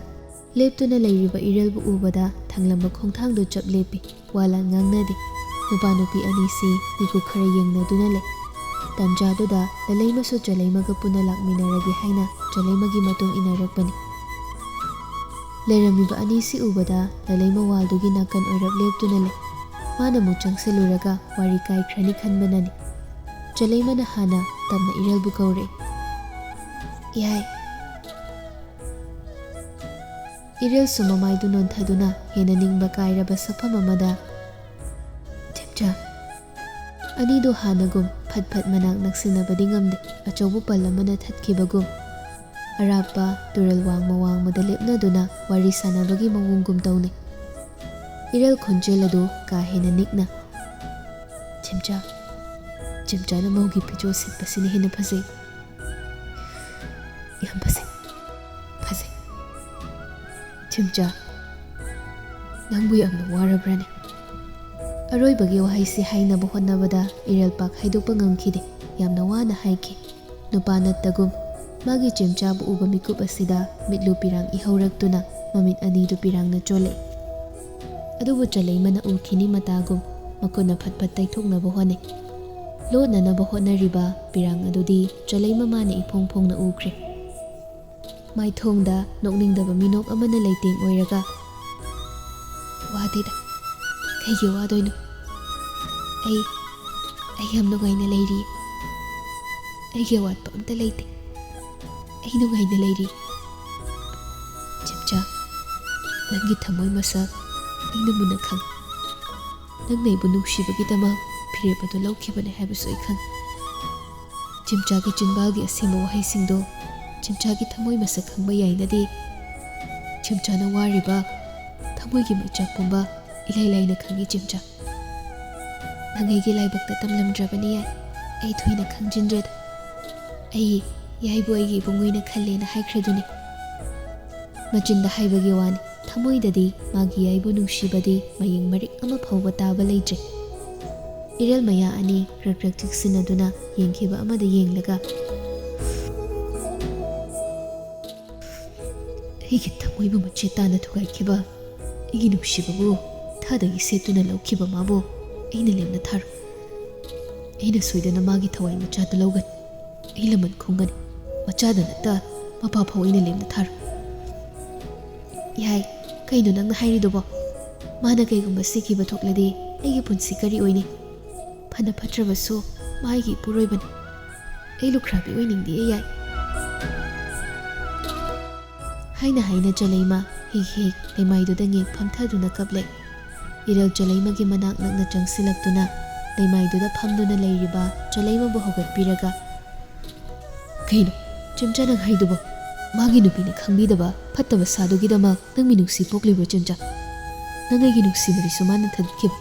ꯂꯦꯞꯇꯨꯅ ꯂꯩꯔꯤꯕ ꯏꯔꯦꯜꯕꯨ ꯎꯕꯗ ꯊꯥꯡꯂꯝꯕ ꯈꯣꯡꯊꯥꯡꯗꯨ ꯆꯞ ꯂꯦꯞꯄꯤ꯫ ꯋꯥ ꯂꯥꯟ ꯉꯥꯡꯅꯗꯦ꯫ ꯅꯨꯄꯥ ꯅꯨꯄꯤ ꯑꯅꯤꯁꯤ ꯃꯤꯀꯨꯞ ꯈꯔ ꯌꯦꯡꯅꯗꯨꯅ ꯂꯩ꯫ ꯇꯟꯖꯥꯗꯨꯗ ꯂꯂꯩꯃꯁꯨ ꯆꯂꯩꯃꯒ ꯄꯨꯟꯅ ꯂꯥꯛꯃꯤꯟꯅꯔꯒꯦ ꯍꯥꯏꯅ ꯆꯂꯩꯃꯒꯤ ꯃꯇꯨꯡ ꯏꯟꯅꯔꯛꯄꯅꯤ꯫ ꯂꯩꯔꯝꯃꯤꯕ ꯑꯅꯤꯁꯤ ꯎꯕꯗ ꯂꯂꯩꯃ ꯋꯥꯜꯗꯨꯒꯤ ꯅꯥꯀꯟ ꯑꯣꯏꯔꯞ ꯂꯦꯞꯇꯨꯅ ꯂꯩ꯫ ꯃꯥꯅ ꯑꯃꯨꯛ ꯆꯪꯁꯤꯜꯂꯨꯔꯒ ꯋꯥꯔꯤ ꯀꯥꯏꯈ꯭ꯔꯅꯤ ꯈꯟꯕꯅꯅꯤ꯫ ꯆꯂꯩꯃꯅ ꯍꯥꯟꯅ ꯇꯞꯅ ꯏꯔꯦꯜꯕꯨ ꯀꯧꯔꯛꯏ꯫ "ꯏꯌꯥꯏ!" ꯏꯔꯦꯜꯁꯨ ꯃꯃꯥꯏꯗꯨ ꯅꯣꯟꯊꯗꯨꯅ ꯍꯦꯟꯅ ꯅꯤꯡꯕ ꯀꯥꯏꯔꯕ ꯁꯛꯐꯝ ꯑꯃꯗ, "ꯆꯦꯝꯆꯥ!" ꯑꯅꯤꯗꯨ ꯍꯥꯟꯅꯒꯨꯝ ꯐꯠ ꯐꯠ ꯃꯅꯥꯛ ꯅꯛꯁꯤꯟꯅꯕꯗꯤ ꯉꯝꯗꯦ꯫ ꯑꯆꯧꯕ ꯄꯜ ꯑꯃꯅ ꯊꯠꯈꯤꯕꯒꯨꯝ, ꯑꯔꯥꯞꯄ ꯇꯨꯔꯦꯜ ꯋꯥꯡꯃ ꯋꯥꯡꯃꯗ ꯂꯦꯞꯅꯗꯨꯅ ꯋꯥꯔꯤ ꯁꯥꯟꯅꯕꯒꯤ ꯃꯑꯣꯡꯒꯨꯝ ꯇꯧꯅꯩ꯫ ꯏꯔꯦꯜ ꯈꯣꯟꯖꯦꯜ ꯑꯗꯨ ꯀꯥ ꯍꯦꯟꯅ ꯅꯤꯛꯅ, "ꯆꯦꯝꯆꯥ, ꯆꯦꯝꯆꯥꯅ ꯃꯧꯒꯤ ꯐꯤꯖꯣꯜ ꯁꯦꯠꯄꯁꯤꯅ ꯍꯦꯟꯅ ꯐꯖꯩ꯫ ꯌꯥꯝ ꯐꯖꯩ꯫ ꯐꯖꯩ꯫ ꯆꯦꯝꯆꯥ, ꯅꯪꯕꯨ ꯌꯥꯝꯅ ꯋꯥꯔꯕ꯭ꯔꯥꯅꯦ? ꯑꯔꯣꯏꯕꯒꯤ ꯋꯥꯍꯩꯁꯤ ꯍꯥꯏꯅꯕ ꯍꯣꯠꯅꯕꯗ ꯏꯔꯦꯜ ꯄꯥꯛ ꯍꯥꯏꯗꯣꯛꯄ ꯉꯝꯈꯤꯗꯦ꯫ ꯌꯥꯝꯅ ꯋꯥꯅ ꯍꯥꯏꯈꯤ꯫ ꯅꯨꯄꯥ ꯅꯠꯇꯒꯨꯝ ꯃꯥꯒꯤ ꯆꯦꯝꯆꯥꯕꯨ ꯎꯕ ꯃꯤꯀꯨꯞ ꯑꯁꯤꯗ ꯃꯤꯠꯂꯨ ꯄꯤꯔꯥꯡ ꯏꯍꯧꯔꯛꯇꯨꯅ ꯃꯃꯤꯠ ꯑꯅꯤꯗꯨ ꯄꯤꯔꯥꯡꯅ ꯆꯣꯜꯂꯛꯏ꯫ ꯑꯗꯨꯕꯨ ꯆꯂꯩꯃꯅ ꯎꯈꯤꯅꯤ ꯃꯇꯥꯒꯨꯝ ꯃꯈꯨꯠꯅ ꯐꯠ ꯐꯠ ꯇꯩꯊꯣꯛꯅꯕ ꯍꯣꯠꯅꯩ꯫ ꯂꯣꯟꯅꯅꯕ ꯍꯣꯠꯅꯔꯤꯕ ꯄꯤꯔꯥꯡ ꯑꯗꯨꯗꯤ ꯆꯂꯩꯃ ꯃꯥꯅ ꯏꯐꯣꯡ ꯐꯣꯡꯅ ꯎꯈ꯭ꯔꯦ꯫ ꯃꯥꯏꯊꯣꯡꯗ ꯅꯣꯛꯅꯤꯡꯗꯕ ꯃꯤꯅꯣꯛ ꯑꯃꯅ ꯂꯩꯇꯦꯡ ꯑꯣꯏꯔꯒ, "ꯋꯥꯗꯦꯗ, ꯀꯩꯒꯤ ꯋꯥꯗꯣꯏꯅꯣ? ꯑꯩ, ꯑꯩ ꯌꯥꯝ ꯅꯨꯡꯉꯥꯏꯅ ꯂꯩꯔꯤ꯫ ꯑꯩꯒꯤ ꯑꯋꯥꯠꯄ ꯑꯝꯇ ꯂꯩꯇꯦ꯫ ꯑꯩ ꯅꯨꯡꯉꯥꯏꯅ ꯂꯩꯔꯤ꯫ ꯆꯦꯝꯆꯥ, ꯅꯪꯒꯤ ꯊꯃꯣꯏ ꯃꯁꯛ ꯑꯩꯅ ꯃꯨꯟꯅ ꯈꯪꯏ꯫ ꯅꯪꯅ ꯑꯩꯕꯨ ꯅꯨꯡꯁꯤꯕꯒꯤꯗꯃꯛ ꯐꯤꯔꯦꯞ ꯑꯗꯨ ꯂꯧꯈꯤꯕꯅꯦ ꯍꯥꯏꯕꯁꯨ ꯑꯩ ꯈꯪꯏ꯫ ꯆꯦꯝꯆꯥꯒꯤ ꯆꯤꯟꯕꯥꯜꯒꯤ ꯑꯁꯦꯡꯕ ꯋꯥꯍꯩꯁꯤꯡꯗꯣ ꯆꯦꯝꯆꯥꯒꯤ ꯊꯃꯣꯏ ꯃꯁꯛ ꯈꯪꯕ ꯌꯥꯏꯅꯗꯦ꯫ ꯆꯦꯝꯆꯥꯅ ꯋꯥꯔꯤꯕ ꯊꯃꯣꯏꯒꯤ ꯃꯩꯆꯥꯛ ꯄꯨꯝꯕ ꯏꯂꯥꯏ ꯂꯥꯏꯅ ꯈꯪꯏ ꯆꯦꯝꯆꯥ꯫ ꯅꯪ ꯑꯩꯒꯤ ꯂꯥꯏꯕꯛꯇ ꯇꯝꯂꯝꯗ꯭ꯔꯕꯅꯤ ꯌꯥꯏ꯫ ꯑꯩ ꯊꯣꯏꯅ ꯈꯪꯖꯤꯟꯗ꯭ꯔꯦꯗ꯫ ꯑꯩ ꯌꯥꯏꯕꯨ ꯑꯩꯒꯤ ꯏꯕꯨꯡꯉꯣꯏꯅ ꯈꯜꯂꯦꯅ ꯍꯥꯏꯈ꯭ꯔꯗꯨꯅꯤ꯫ ꯃꯆꯤꯟꯗ ꯍꯥꯏꯕꯒꯤ ꯋꯥꯅꯤ, ꯊꯃꯣꯏꯗꯗꯤ ꯃꯥꯒꯤ ꯌꯥꯏꯕꯨ ꯅꯨꯡꯁꯤꯕꯗꯤ ꯃꯌꯦꯡ ꯃꯔꯤꯛ ꯑꯃ ꯐꯥꯎꯕ ꯇꯥꯕ ꯂꯩꯇ꯭ꯔꯦ꯫ ꯏꯔꯦꯜ ꯃꯌꯥ ꯑꯅꯤ ꯀ꯭ꯔꯛ ꯀ꯭ꯔꯛ ꯆꯤꯛꯁꯤꯟꯅꯗꯨꯅ ꯌꯦꯡꯈꯤꯕ ꯑꯃꯗ ꯌꯦꯡꯂꯒ, "ꯑꯩꯒꯤ ꯊꯃꯣꯏꯕꯨ ꯃꯆꯦꯠ ꯇꯥꯅ ꯊꯨꯒꯥꯏꯈꯤꯕ ꯑꯩꯒꯤ ꯅꯨꯡꯁꯤꯕꯕꯨ ꯊꯥꯗꯒꯤ ꯁꯦꯠꯇꯨꯅ ꯂꯧꯈꯤꯕ ꯃꯥꯕꯨ ꯑꯩꯅ ꯂꯦꯝꯅ ꯊꯥꯔꯣꯏ꯫ ꯑꯩꯅ ꯁꯣꯏꯗꯅ ꯃꯥꯒꯤ ꯊꯋꯥꯏ ꯃꯆꯥꯗꯨ ꯂꯧꯒꯅꯤ꯫ ꯑꯩ ꯂꯃꯟ ꯈꯨꯝꯒꯅꯤ꯫ ꯃꯆꯥꯗ ꯅꯠꯇ ꯃꯄꯥ ꯐꯥꯎ ꯑꯩꯅ ꯂꯦꯝꯅ ꯊꯥꯔꯣꯏ꯫" "ꯌꯥꯏ, ꯀꯩꯅꯣ ꯅꯪꯅ ꯍꯥꯏꯔꯤꯗꯨꯕꯣ? ꯃꯥꯅ ꯀꯩꯒꯨꯝꯕ ꯁꯤꯈꯤꯕ ꯊꯣꯛꯂꯗꯤ ꯑꯩꯒꯤ ꯄꯨꯟꯁꯤ ꯀꯔꯤ ꯑꯣꯏꯅꯤ? ꯐꯅ ꯐꯠꯇ꯭ꯔꯕꯁꯨ ꯃꯥ ꯑꯩꯒꯤ ꯏꯄꯨꯔꯣꯏꯕꯅꯤ꯫ ꯑꯩ ꯂꯨꯈ꯭ꯔꯥꯕꯤ ꯑꯣꯏꯅꯤꯡꯗꯦ, ꯌꯥꯏ꯫" ꯍꯥꯏꯅ ꯍꯥꯏꯅ ꯆꯂꯩꯃ ꯍꯤꯛ ꯍꯤꯛ ꯂꯩꯃꯥꯏꯗꯨꯗ ꯉꯦꯛ ꯐꯝꯊꯗꯨꯅ ꯀꯞꯂꯦ꯫ ꯏꯔꯦꯜ ꯆꯂꯩꯃꯒꯤ ꯃꯅꯥꯛ ꯅꯛꯅ ꯆꯪꯁꯤꯜꯂꯛꯇꯨꯅ ꯂꯩꯃꯥꯏꯗꯨꯗ ꯐꯝꯗꯨꯅ ꯂꯩꯔꯤꯕ ꯆꯂꯩꯃꯕꯨ ꯍꯧꯒꯠꯄꯤꯔꯒ, "ꯀꯩꯅꯣ ꯆꯦꯝꯆꯥ ꯅꯪ ꯍꯥꯏꯗꯨꯕꯣ? ꯃꯥꯒꯤ ꯅꯨꯄꯤꯅꯤ ꯈꯪꯕꯤꯗꯕ ꯐꯠꯇꯕ ꯁꯥꯗꯨꯒꯤꯗꯃꯛ ꯅꯪ ꯃꯤꯅꯨꯡꯁꯤ ꯄꯣꯛꯂꯤꯕ꯭ꯔꯣ ꯆꯦꯝꯆꯥ? ꯅꯪ ꯑꯩꯒꯤ ꯅꯨꯡꯁꯤꯕꯗꯨꯁꯨ ꯃꯥꯅ ꯊꯥꯗꯣꯛꯈꯤꯕ?"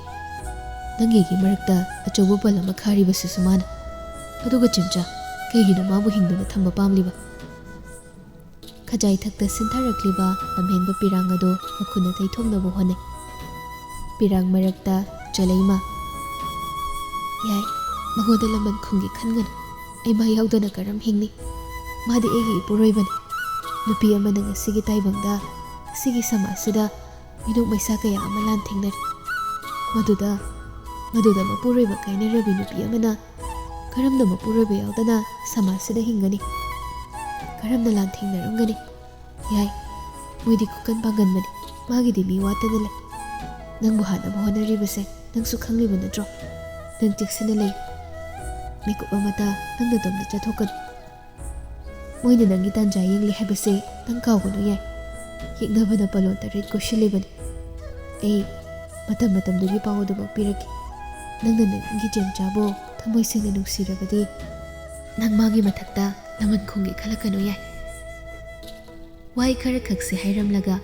ꯅꯪꯒꯤ ꯑꯩꯒꯤ ꯃꯔꯛꯇ ꯑꯆꯧꯕ ꯕꯜ ꯑꯃ ꯈꯥꯔꯤꯕꯁꯤꯁꯨ ꯃꯥꯅ꯫ ꯑꯗꯨꯒ ꯆꯦꯝꯆꯥ, ꯀꯩꯒꯤꯅꯣ ꯃꯥꯕꯨ ꯍꯤꯡꯗꯨꯅ ꯊꯝꯕ ꯄꯥꯝꯂꯤꯕ? ꯈꯖꯥꯏ ꯊꯛꯇ ꯁꯤꯟꯊꯔꯛꯂꯤꯕ ꯂꯝꯍꯦꯟꯕ ꯄꯤꯔꯥꯡ ꯑꯗꯨ ꯃꯈꯨꯠꯅ ꯇꯩꯊꯣꯛꯅꯕ ꯍꯣꯠꯅꯩ꯫ ꯄꯤꯔꯥꯡ ꯃꯔꯛꯇ ꯆꯂꯩꯃ, "ꯌꯥꯏ, ꯃꯉꯣꯟꯗ ꯂꯃꯟ ꯈꯨꯝꯒꯦ ꯈꯟꯒꯅꯨ꯫ ꯑꯩ ꯃꯥ ꯌꯥꯎꯗꯅ ꯀꯔꯝ ꯍꯤꯡꯅꯤ? ꯃꯥꯗꯤ ꯑꯩꯒꯤ ꯏꯄꯨꯔꯣꯏꯕꯅꯤ꯫ ꯅꯨꯄꯤ ꯑꯃꯅ ꯉꯁꯤꯒꯤ ꯇꯥꯏꯕꯪꯗ, ꯉꯁꯤꯒꯤ ꯁꯃꯥꯖꯁꯤꯗ ꯃꯤꯅꯣꯛ ꯃꯩꯁꯥ ꯀꯌꯥ ꯑꯃ ꯂꯥꯟ ꯊꯦꯡꯅꯔꯤ꯫ ꯃꯗꯨꯗ, ꯃꯗꯨꯗ ꯃꯄꯨꯔꯣꯏꯕ ꯀꯥꯏꯅꯔꯕꯤ ꯅꯨꯄꯤ ꯑꯃꯅ ꯀꯔꯝꯅ ꯃꯄꯨꯔꯣꯏꯕ ꯌꯥꯎꯗꯅ ꯁꯃꯥꯖꯁꯤꯗ ꯍꯤꯡꯒꯅꯤ? ꯀꯔꯝꯅ ꯂꯥꯟ ꯊꯦꯡꯅꯔꯝꯒꯅꯤ? ꯌꯥꯏ, ꯃꯣꯏꯗꯤ ꯈꯨꯀꯟ ꯄꯥꯡꯒꯟꯕꯅꯤ꯫ ꯃꯥꯒꯤꯗꯤ ꯃꯤ ꯋꯥꯠꯇꯅ ꯂꯩ꯫ ꯅꯪꯕꯨ ꯍꯥꯠꯅꯕ ꯍꯣꯠꯅꯔꯤꯕꯁꯦ ꯅꯪꯁꯨ ꯈꯪꯂꯤꯕ ꯅꯠꯇ꯭ꯔꯣ? ꯅꯪ ꯆꯦꯛꯁꯤꯟꯅ ꯂꯩ꯫ ꯃꯤꯀꯨꯞ ꯑꯃꯇ ꯅꯪ ꯅꯇꯣꯝꯇ ꯆꯠꯊꯣꯛꯀꯅꯨ꯫ ꯃꯣꯏꯅ ꯅꯪꯒꯤ ꯇꯥꯟꯖꯥ ꯌꯦꯡꯂꯤ ꯍꯥꯏꯕꯁꯦ ꯅꯪ ꯀꯥꯎꯒꯅꯨ, ꯌꯥꯏ꯫ ꯌꯦꯛꯅꯕꯅ ꯄꯂꯣꯟ ꯇꯔꯦꯠ ꯀꯣꯏꯁꯤꯜꯂꯤꯕꯅꯤ꯫ ꯑꯩ ꯃꯇꯝ ꯃꯇꯝꯗꯨꯒꯤ ꯄꯥꯎ ꯑꯗꯨꯃꯛ ꯄꯤꯔꯛꯀꯦ꯫ ꯅꯪꯅ ꯅꯪꯒꯤ ꯆꯦꯝꯆꯥꯕꯨ ꯊꯃꯣꯏ ꯁꯦꯡꯅ ꯅꯨꯡꯁꯤꯔꯕꯗꯤ ꯅꯪ ꯃꯥꯒꯤ ꯃꯊꯛꯇ ꯂꯃꯟ ꯈꯨꯝꯒꯦ ꯈꯜꯂꯛꯀꯅꯨ, ꯌꯥꯏ꯫" ꯋꯥꯍꯩ ꯈꯔ ꯈꯛꯁꯦ ꯍꯥꯏꯔꯝꯂꯒ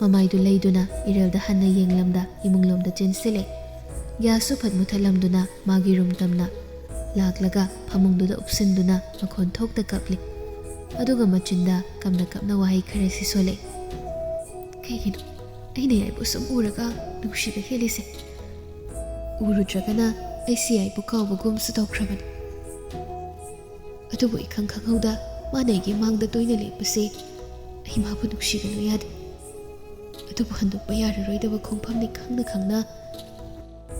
ꯃꯃꯥꯏꯗꯨ ꯂꯩꯗꯨꯅ ꯏꯔꯦꯜꯗ ꯍꯟꯅ ꯌꯦꯡꯂꯝꯗ ꯏꯃꯨꯡꯂꯣꯝꯗ ꯆꯦꯟꯁꯤꯜꯂꯦ꯫ ꯒ꯭ꯌꯥꯁꯁꯨ ꯐꯠ ꯃꯨꯊꯠꯂꯝꯗꯨꯅ ꯃꯥꯒꯤ ꯔꯨꯝ ꯇꯝꯅ ꯂꯥꯛꯂꯒ ꯐꯃꯨꯡꯗꯨꯗ ꯎꯞꯁꯤꯟꯗꯨꯅ ꯃꯈꯣꯟ ꯊꯣꯛꯇ ꯀꯞꯂꯤ꯫ ꯑꯗꯨꯒ ꯃꯆꯤꯟꯗ ꯀꯞꯅ ꯀꯞꯅ ꯋꯥꯍꯩ ꯈꯔ ꯁꯤꯁꯣꯜꯂꯦ꯫ "ꯀꯩꯒꯤꯅꯣ ꯑꯩꯅ ꯌꯥꯏꯕꯨ ꯁꯨꯝ ꯎꯔꯒ ꯅꯨꯡꯁꯤꯕ ꯍꯦꯜꯂꯤꯁꯦ? ꯎꯔꯨꯗ꯭ꯔꯒꯅ ꯑꯩꯁꯤ ꯌꯥꯏꯕꯨ ꯀꯥꯎꯕꯒꯨꯝꯁꯨ ꯇꯧꯈ꯭ꯔꯕꯅꯤ꯫ ꯑꯗꯨꯕꯨ ꯏꯈꯪ ꯈꯪꯍꯧꯗ ꯃꯥꯅ ꯑꯩꯒꯤ ꯃꯥꯡꯗ ꯇꯣꯏꯅ ꯂꯦꯞꯄꯁꯦ ꯑꯩ ꯃꯥꯕꯨ ꯅꯨꯡꯁꯤꯒꯅꯨ ꯌꯥꯗꯦ꯫ ꯑꯗꯨꯕꯨ ꯍꯟꯗꯣꯛꯄ ꯌꯥꯔꯔꯣꯏꯗꯕ ꯈꯣꯡꯐꯝꯅꯤ ꯈꯪꯅ ꯈꯪꯅ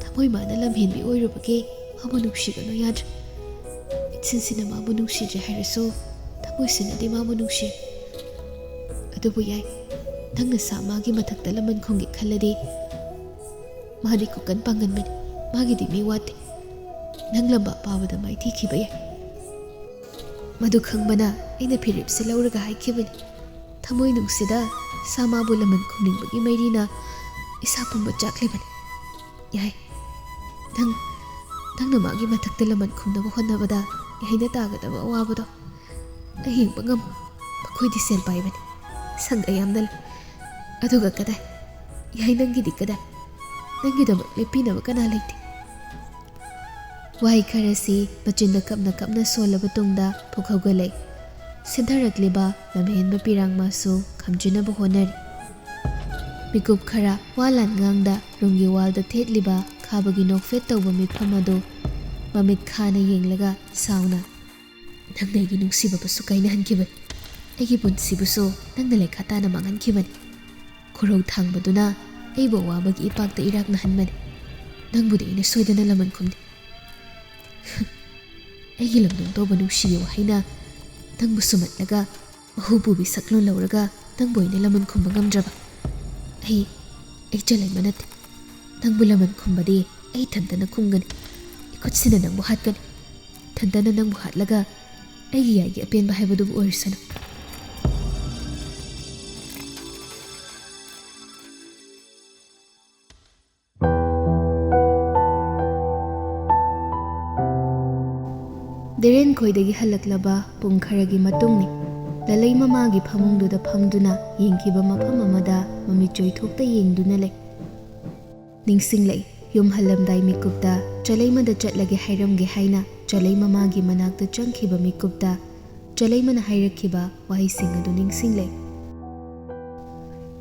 ꯊꯃꯣꯏ ꯃꯥꯅ ꯂꯝꯍꯦꯟꯕꯤ ꯑꯣꯏꯔꯨꯕꯒꯤ ꯃꯥꯕꯨ ꯅꯨꯡꯁꯤꯒꯅꯨ ꯌꯥꯗ꯭ꯔꯦ꯫ ꯏꯠꯁꯤꯟꯁꯤꯅ ꯃꯥꯕꯨ ꯅꯨꯡꯁꯤꯗ꯭ꯔꯦ ꯍꯥꯏꯔꯁꯨ ꯊꯃꯣꯏꯁꯤꯅꯗꯤ ꯃꯥꯕꯨ ꯅꯨꯡꯁꯤ꯫ ꯑꯗꯨꯕꯨ ꯌꯥꯏ, ꯅꯪꯅ ꯁꯥ ꯃꯥꯒꯤ ꯃꯊꯛꯇ ꯂꯃꯟ ꯈꯨꯝꯒꯦ ꯈꯜꯂꯗꯤ ꯃꯥꯗꯤ ꯈꯨꯀꯟ ꯄꯥꯡꯒꯟꯕꯅꯤ꯫ ꯃꯥꯒꯤꯗꯤ ꯃꯤ ꯋꯥꯠꯇꯦ꯫ ꯅꯪ ꯂꯝꯕꯥ ꯄꯥꯕꯗ ꯃꯥꯏꯊꯤꯈꯤꯕ ꯌꯥꯏ꯫" ꯃꯗꯨ ꯈꯪꯕꯅ ꯑꯩꯅ ꯐꯤꯔꯦꯞꯁꯦ ꯂꯧꯔꯒ ꯍꯥꯏꯈꯤꯕꯅꯤ꯫ ꯊꯃꯣꯏ ꯅꯨꯡꯁꯤꯗ ꯁꯥ ꯃꯥꯕꯨ ꯂꯃꯟ ꯈꯨꯝꯅꯤꯡꯕꯒꯤ ꯃꯩꯔꯤꯅ ꯏꯁꯥ ꯄꯨꯝꯕ ꯆꯥꯛꯂꯤꯕꯅꯤ꯫ ꯌꯥꯏ, ꯅꯪ, ꯅꯪꯅ ꯃꯥꯒꯤ ꯃꯊꯛꯇ ꯂꯃꯟ ꯈꯨꯝꯅꯕ ꯍꯣꯠꯅꯕꯗ ꯌꯥꯏꯅ ꯇꯥꯒꯗꯕ ꯑꯋꯥꯕꯗꯣ ꯑꯩ ꯌꯦꯡꯕ ꯉꯝꯃꯣꯏ꯫ ꯃꯈꯣꯏꯗꯤ ꯁꯦꯜ ꯄꯥꯏꯕꯅꯤ, ꯁꯪꯒ ꯌꯥꯝꯅ ꯂꯩ꯫ ꯑꯗꯨꯒ ꯀꯗꯥꯏ? ꯌꯥꯏ, ꯅꯪꯒꯤꯗꯤ ꯀꯗꯥꯏ? ꯅꯪꯒꯤꯗꯃꯛ ꯂꯦꯞꯄꯤꯅꯕ ꯀꯅꯥ ꯂꯩꯇꯦ꯫ ꯋꯥꯍꯩ ꯈꯔꯁꯤ ꯃꯆꯤꯟꯗ ꯀꯞꯅ ꯀꯞꯅ ꯁꯣꯜꯂꯕ ꯇꯨꯡꯗ ꯄꯨꯛ ꯍꯧꯒꯠꯂꯛꯏ꯫ ꯁꯤꯟꯊꯔꯛꯂꯤꯕ ꯂꯝꯍꯦꯟꯕ ꯄꯤꯔꯥꯡꯃꯁꯨ ꯈꯝꯖꯤꯟꯅꯕ ꯍꯣꯠꯅꯔꯤ꯫ ꯃꯤꯀꯨꯞ ꯈꯔ ꯋꯥ ꯂꯥꯟ ꯉꯥꯡꯗ ꯔꯨꯝꯒꯤ ꯋꯥꯜꯗ ꯊꯦꯠꯂꯤꯕ ꯈꯥꯕꯒꯤ ꯅꯣꯛꯐꯦꯠ ꯇꯧꯕ ꯃꯤꯐꯝ ꯑꯗꯨ ꯃꯃꯤꯠ ꯈꯥꯅ ꯌꯦꯡꯂꯒ ꯁꯥꯎꯅ, "ꯅꯪꯅ ꯑꯩꯒꯤ ꯅꯨꯡꯁꯤꯕꯕꯨꯁꯨ ꯀꯥꯏꯅꯍꯟꯈꯤꯕꯅꯤ, ꯑꯩꯒꯤ ꯄꯨꯟꯁꯤꯕꯨꯁꯨ ꯅꯪꯅ ꯂꯩꯈꯥ ꯇꯥꯅ ꯃꯥꯡꯍꯟꯈꯤꯕꯅꯤ꯫ ꯈꯨꯔꯧ ꯊꯥꯡꯕꯗꯨꯅ ꯑꯩꯕꯨ ꯑꯋꯥꯕꯒꯤ ꯏꯄꯥꯛꯇ ꯏꯔꯥꯛꯅꯍꯟꯕꯅꯤ꯫ ꯅꯪꯕꯨꯗꯤ ꯑꯩꯅ ꯁꯣꯏꯗꯅ ꯂꯃꯟ ꯈꯨꯝꯂꯤ꯫" ꯑꯩꯒꯤ ꯂꯝꯗꯣꯡ ꯇꯧꯕ ꯅꯨꯡꯁꯤꯒꯤ ꯋꯥꯍꯩꯅ ꯅꯪꯕꯨ ꯁꯨꯝꯍꯠꯂꯒ ꯃꯍꯨ ꯄꯨꯕꯤ ꯁꯛꯂꯣꯟ ꯂꯧꯔꯒ ꯅꯪꯕꯨ ꯑꯩꯅ ꯂꯃꯟ ꯈꯨꯝꯕ ꯉꯝꯗ꯭ꯔꯕ? ꯑꯩ, ꯑꯩ ꯆꯂꯩꯃ ꯅꯠꯇꯦ꯫ ꯅꯪꯕꯨ ꯂꯃꯟ ꯈꯨꯝꯕꯗꯤ ꯑꯩ ꯏꯊꯟꯇꯅ ꯈꯨꯝꯒꯅꯤ꯫ ꯏꯈꯨꯠꯁꯤꯅ ꯅꯪꯕꯨ ꯍꯥꯠꯀꯅꯤ꯫ ꯏꯊꯟꯇꯅ ꯅꯪꯕꯨ ꯍꯥꯠꯂꯒ ꯑꯩꯒꯤ ꯌꯥꯏꯒꯤ ꯑꯄꯦꯟꯕ ꯍꯥꯏꯕꯗꯨꯕꯨ ꯑꯣꯏꯔꯁꯅꯨ꯫ ꯗꯤꯔꯦꯟ ꯈꯣꯏꯗꯒꯤ ꯍꯜꯂꯛꯂꯕ ꯄꯨꯡ ꯈꯔꯒꯤ ꯃꯇꯨꯡꯅꯤ꯫ ꯂꯂꯩꯃ ꯃꯥꯒꯤ ꯐꯃꯨꯡꯗꯨꯗ ꯐꯝꯗꯨꯅ ꯌꯦꯡꯈꯤꯕ ꯃꯐꯝ ꯑꯃꯗ ꯃꯃꯤꯠ ꯆꯣꯏꯊꯣꯛꯇ ꯌꯦꯡꯗꯨꯅ ꯂꯩ꯫ ꯅꯤꯡꯁꯤꯡꯂꯛꯏ, ꯌꯨꯝ ꯍꯜꯂꯝꯗꯥꯏ ꯃꯤꯀꯨꯞꯇ ꯆꯂꯩꯃꯗ ꯆꯠꯂꯒꯦ ꯍꯥꯏꯔꯝꯒꯦ ꯍꯥꯏꯅ ꯆꯂꯩꯃ ꯃꯥꯒꯤ ꯃꯅꯥꯛꯇ ꯆꯪꯈꯤꯕ ꯃꯤꯀꯨꯞꯇ ꯆꯂꯩꯃꯅ ꯍꯥꯏꯔꯛꯈꯤꯕ ꯋꯥꯍꯩꯁꯤꯡ ꯑꯗꯨ ꯅꯤꯡꯁꯤꯡꯂꯛꯏ꯫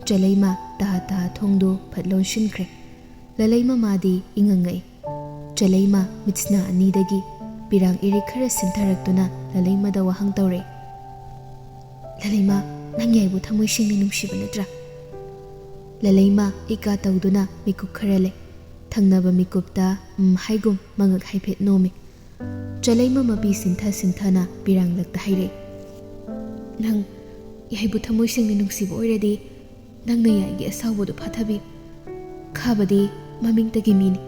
ꯆꯂꯩꯃ ꯇꯍꯥ ꯇꯍꯥ ꯊꯣꯡꯗꯨ ꯐꯠ ꯂꯣꯟꯁꯤꯟꯈ꯭ꯔꯦ꯫ ꯂꯂꯩꯃ ꯃꯥꯗꯤ ꯏꯉꯪꯉꯛꯏ꯫ ꯆꯂꯩꯃ ꯃꯤꯠꯁꯅꯥ ꯑꯅꯤꯗꯒꯤ ꯄꯤꯔꯥꯡ ꯏꯔꯤꯛ ꯈꯔ ꯁꯤꯟꯊꯔꯛꯇꯨꯅ ꯂꯂꯩꯃꯗ ꯋꯥꯍꯪ ꯇꯧꯔꯛꯏ꯫ "ꯂꯂꯩꯃ, ꯅꯪ ꯌꯥꯏꯕꯨ ꯊꯃꯣꯏ ꯁꯦꯡꯅ ꯅꯨꯡꯁꯤꯕ ꯅꯠꯇ꯭ꯔꯥ?" ꯂꯂꯩꯃ ꯏꯀꯥ ꯇꯧꯗꯨꯅ ꯃꯤꯀꯨꯞ ꯈꯔ ꯂꯩ꯫ ꯊꯪꯅꯕ ꯃꯤꯀꯨꯞꯇ ꯎꯝ ꯍꯥꯏꯒꯨꯝ ꯃꯉꯛ ꯍꯥꯏꯐꯦꯠ ꯅꯣꯝꯃꯤ꯫ ꯆꯂꯩꯃ ꯃꯄꯤ ꯁꯤꯟꯊ ꯁꯤꯟꯊꯅ ꯄꯤꯔꯥꯡꯂꯛꯇ ꯍꯥꯏꯔꯛꯏ꯫ "ꯅꯪ ꯌꯥꯏꯕꯨ ꯊꯃꯣꯏ ꯁꯦꯡꯅ ꯅꯨꯡꯁꯤꯕ ꯑꯣꯏꯔꯗꯤ ꯅꯪꯅ ꯌꯥꯏꯒꯤ ꯑꯁꯥꯎꯕꯗꯨ ꯐꯥꯊꯕꯤꯌꯨ꯫ ꯈꯥꯕꯗꯤ ꯃꯃꯤꯡꯇꯒꯤ ꯃꯤꯅꯤ꯫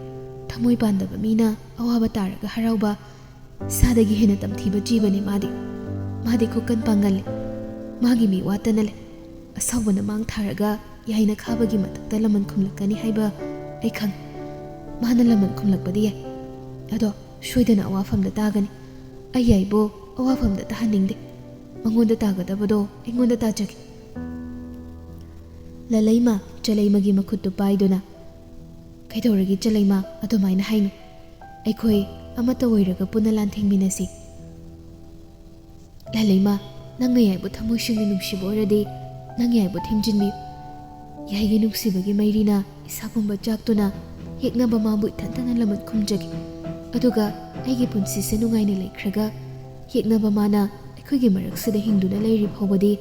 ꯊꯃꯣꯏ ꯄꯥꯟꯗꯕ ꯃꯤꯅ ꯑꯋꯥꯕ ꯇꯥꯔꯒ ꯍꯔꯥꯎꯕ, ꯁꯥꯗꯒꯤ ꯍꯦꯟꯅ ꯇꯝꯊꯤꯕ ꯖꯤꯕꯅꯤ ꯃꯥꯗꯤ꯫ ꯃꯥꯗꯤ ꯈꯨꯀꯟ ꯄꯥꯡꯒꯜꯂꯤ꯫ ꯃꯥꯒꯤ ꯃꯤ ꯋꯥꯠꯇꯅ ꯂꯩ꯫ ꯑꯁꯥꯎꯕꯅ ꯃꯥꯡ ꯊꯥꯔꯒ ꯌꯥꯏꯅ ꯈꯥꯕꯒꯤ ꯃꯊꯛꯇ ꯂꯃꯟ ꯈꯨꯝꯂꯛꯀꯅꯤ ꯍꯥꯏꯕ ꯑꯩ ꯈꯪꯏ꯫ ꯃꯥꯅ ꯂꯃꯟ ꯈꯨꯝꯂꯛꯄꯗꯤ ꯌꯥꯏ, ꯑꯗꯣ ꯁꯣꯏꯗꯅ ꯑꯋꯥꯐꯝꯗ ꯇꯥꯒꯅꯤ꯫ ꯑꯩ ꯌꯥꯏꯕꯨ ꯑꯋꯥꯐꯝꯗ ꯇꯥꯍꯟꯅꯤꯡꯗꯦ꯫ ꯃꯉꯣꯟꯗ ꯇꯥꯒꯗꯕꯗꯣ ꯑꯩꯉꯣꯟꯗ ꯇꯥꯖꯒꯦ꯫" ꯂꯂꯩꯃ ꯆꯂꯩꯃꯒꯤ ꯃꯈꯨꯠꯇꯨ ꯄꯥꯏꯗꯨꯅ, "ꯀꯩꯗꯧꯔꯒꯦ ꯆꯂꯩꯃ? ꯑꯗꯨꯃꯥꯏꯅ ꯍꯥꯏꯅꯨ꯫ ꯑꯩꯈꯣꯏ ꯑꯃꯠꯇ ꯑꯣꯏꯔꯒ ꯄꯨꯟꯅ ꯂꯥꯟꯊꯦꯡꯃꯤꯟꯅꯁꯤ꯫ ꯂꯂꯩꯃ, ꯅꯪꯅ ꯌꯥꯏꯕꯨ ꯊꯃꯣꯏ ꯁꯦꯡꯅ ꯅꯨꯡꯁꯤꯕ ꯑꯣꯏꯔꯗꯤ, ꯅꯪ ꯌꯥꯏꯕꯨ ꯊꯦꯝꯖꯤꯟꯕꯤꯌꯨ꯫ ꯌꯥꯏꯒꯤ ꯅꯨꯡꯁꯤꯕꯒꯤ ꯃꯩꯔꯤꯅ ꯏꯁꯥ ꯄꯨꯝꯕ ꯆꯥꯛꯇꯨꯅ ꯌꯦꯛꯅꯕ ꯃꯥꯕꯨ ꯏꯊꯟꯇꯅ ꯂꯃꯟ ꯈꯨꯝꯖꯒꯦ꯫ ꯑꯗꯨꯒ ꯑꯩꯒꯤ ꯄꯨꯟꯁꯤꯁꯦ ꯅꯨꯡꯉꯥꯏꯅ ꯂꯩꯈ꯭ꯔꯒ, ꯌꯦꯛꯅꯕ ꯃꯥꯅ ꯑꯩꯈꯣꯏꯒꯤ ꯃꯔꯛꯁꯤꯗ ꯍꯤꯡꯗꯨꯅ ꯂꯩꯔꯤ ꯐꯥꯎꯕꯗꯤ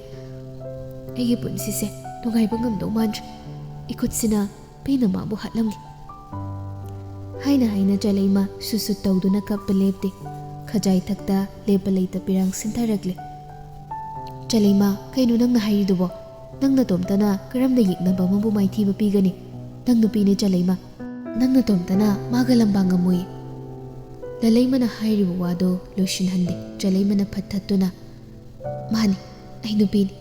ꯑꯩꯒꯤ ꯄꯨꯟꯁꯤꯁꯦ ꯅꯨꯡꯉꯥꯏꯕ ꯉꯝꯗꯧ ꯃꯥꯟꯗ꯭ꯔꯦ꯫ ꯏꯈꯨꯠꯁꯤꯅ ꯄꯦꯟꯅ ꯃꯥꯕꯨ ꯍꯥꯠꯂꯝꯒꯦ" ꯍꯥꯏꯅ ꯍꯥꯏꯅ ꯆꯂꯩꯃ ꯁꯨꯠ ꯁꯨꯠ ꯇꯧꯗꯨꯅ ꯀꯞꯄ ꯂꯦꯞꯇꯦ꯫ ꯈꯖꯥꯏ ꯊꯛꯇ ꯂꯦꯞꯄ ꯂꯩꯇ ꯄꯤꯔꯥꯡ ꯁꯤꯟꯊꯔꯛꯂꯦ꯫ "ꯆꯂꯩꯃ, ꯀꯩꯅꯣ ꯅꯪꯅ ꯍꯥꯏꯔꯤꯗꯨꯕꯣ? ꯅꯪ ꯅꯇꯣꯝꯇꯅ ꯀꯔꯝꯅ ꯌꯦꯛꯅꯕ ꯑꯃꯕꯨ ꯃꯥꯏꯊꯤꯕ ꯄꯤꯒꯅꯤ? ꯅꯪ ꯅꯨꯄꯤꯅꯦ ꯆꯂꯩꯃ꯫ ꯅꯪ ꯅꯇꯣꯝꯇꯅ ꯃꯥꯒ ꯂꯝꯕꯥ ꯉꯝꯃꯣꯏ꯫" ꯂꯂꯩꯃꯅ ꯍꯥꯏꯔꯤꯕ ꯋꯥꯗꯣ ꯂꯣꯏꯁꯤꯟꯍꯟꯗꯦ꯫ ꯆꯂꯩꯃꯅ ꯐꯠ ꯊꯠꯇꯨꯅ, "ꯃꯥꯅꯤ, ꯑꯩ ꯅꯨꯄꯤꯅꯤ꯫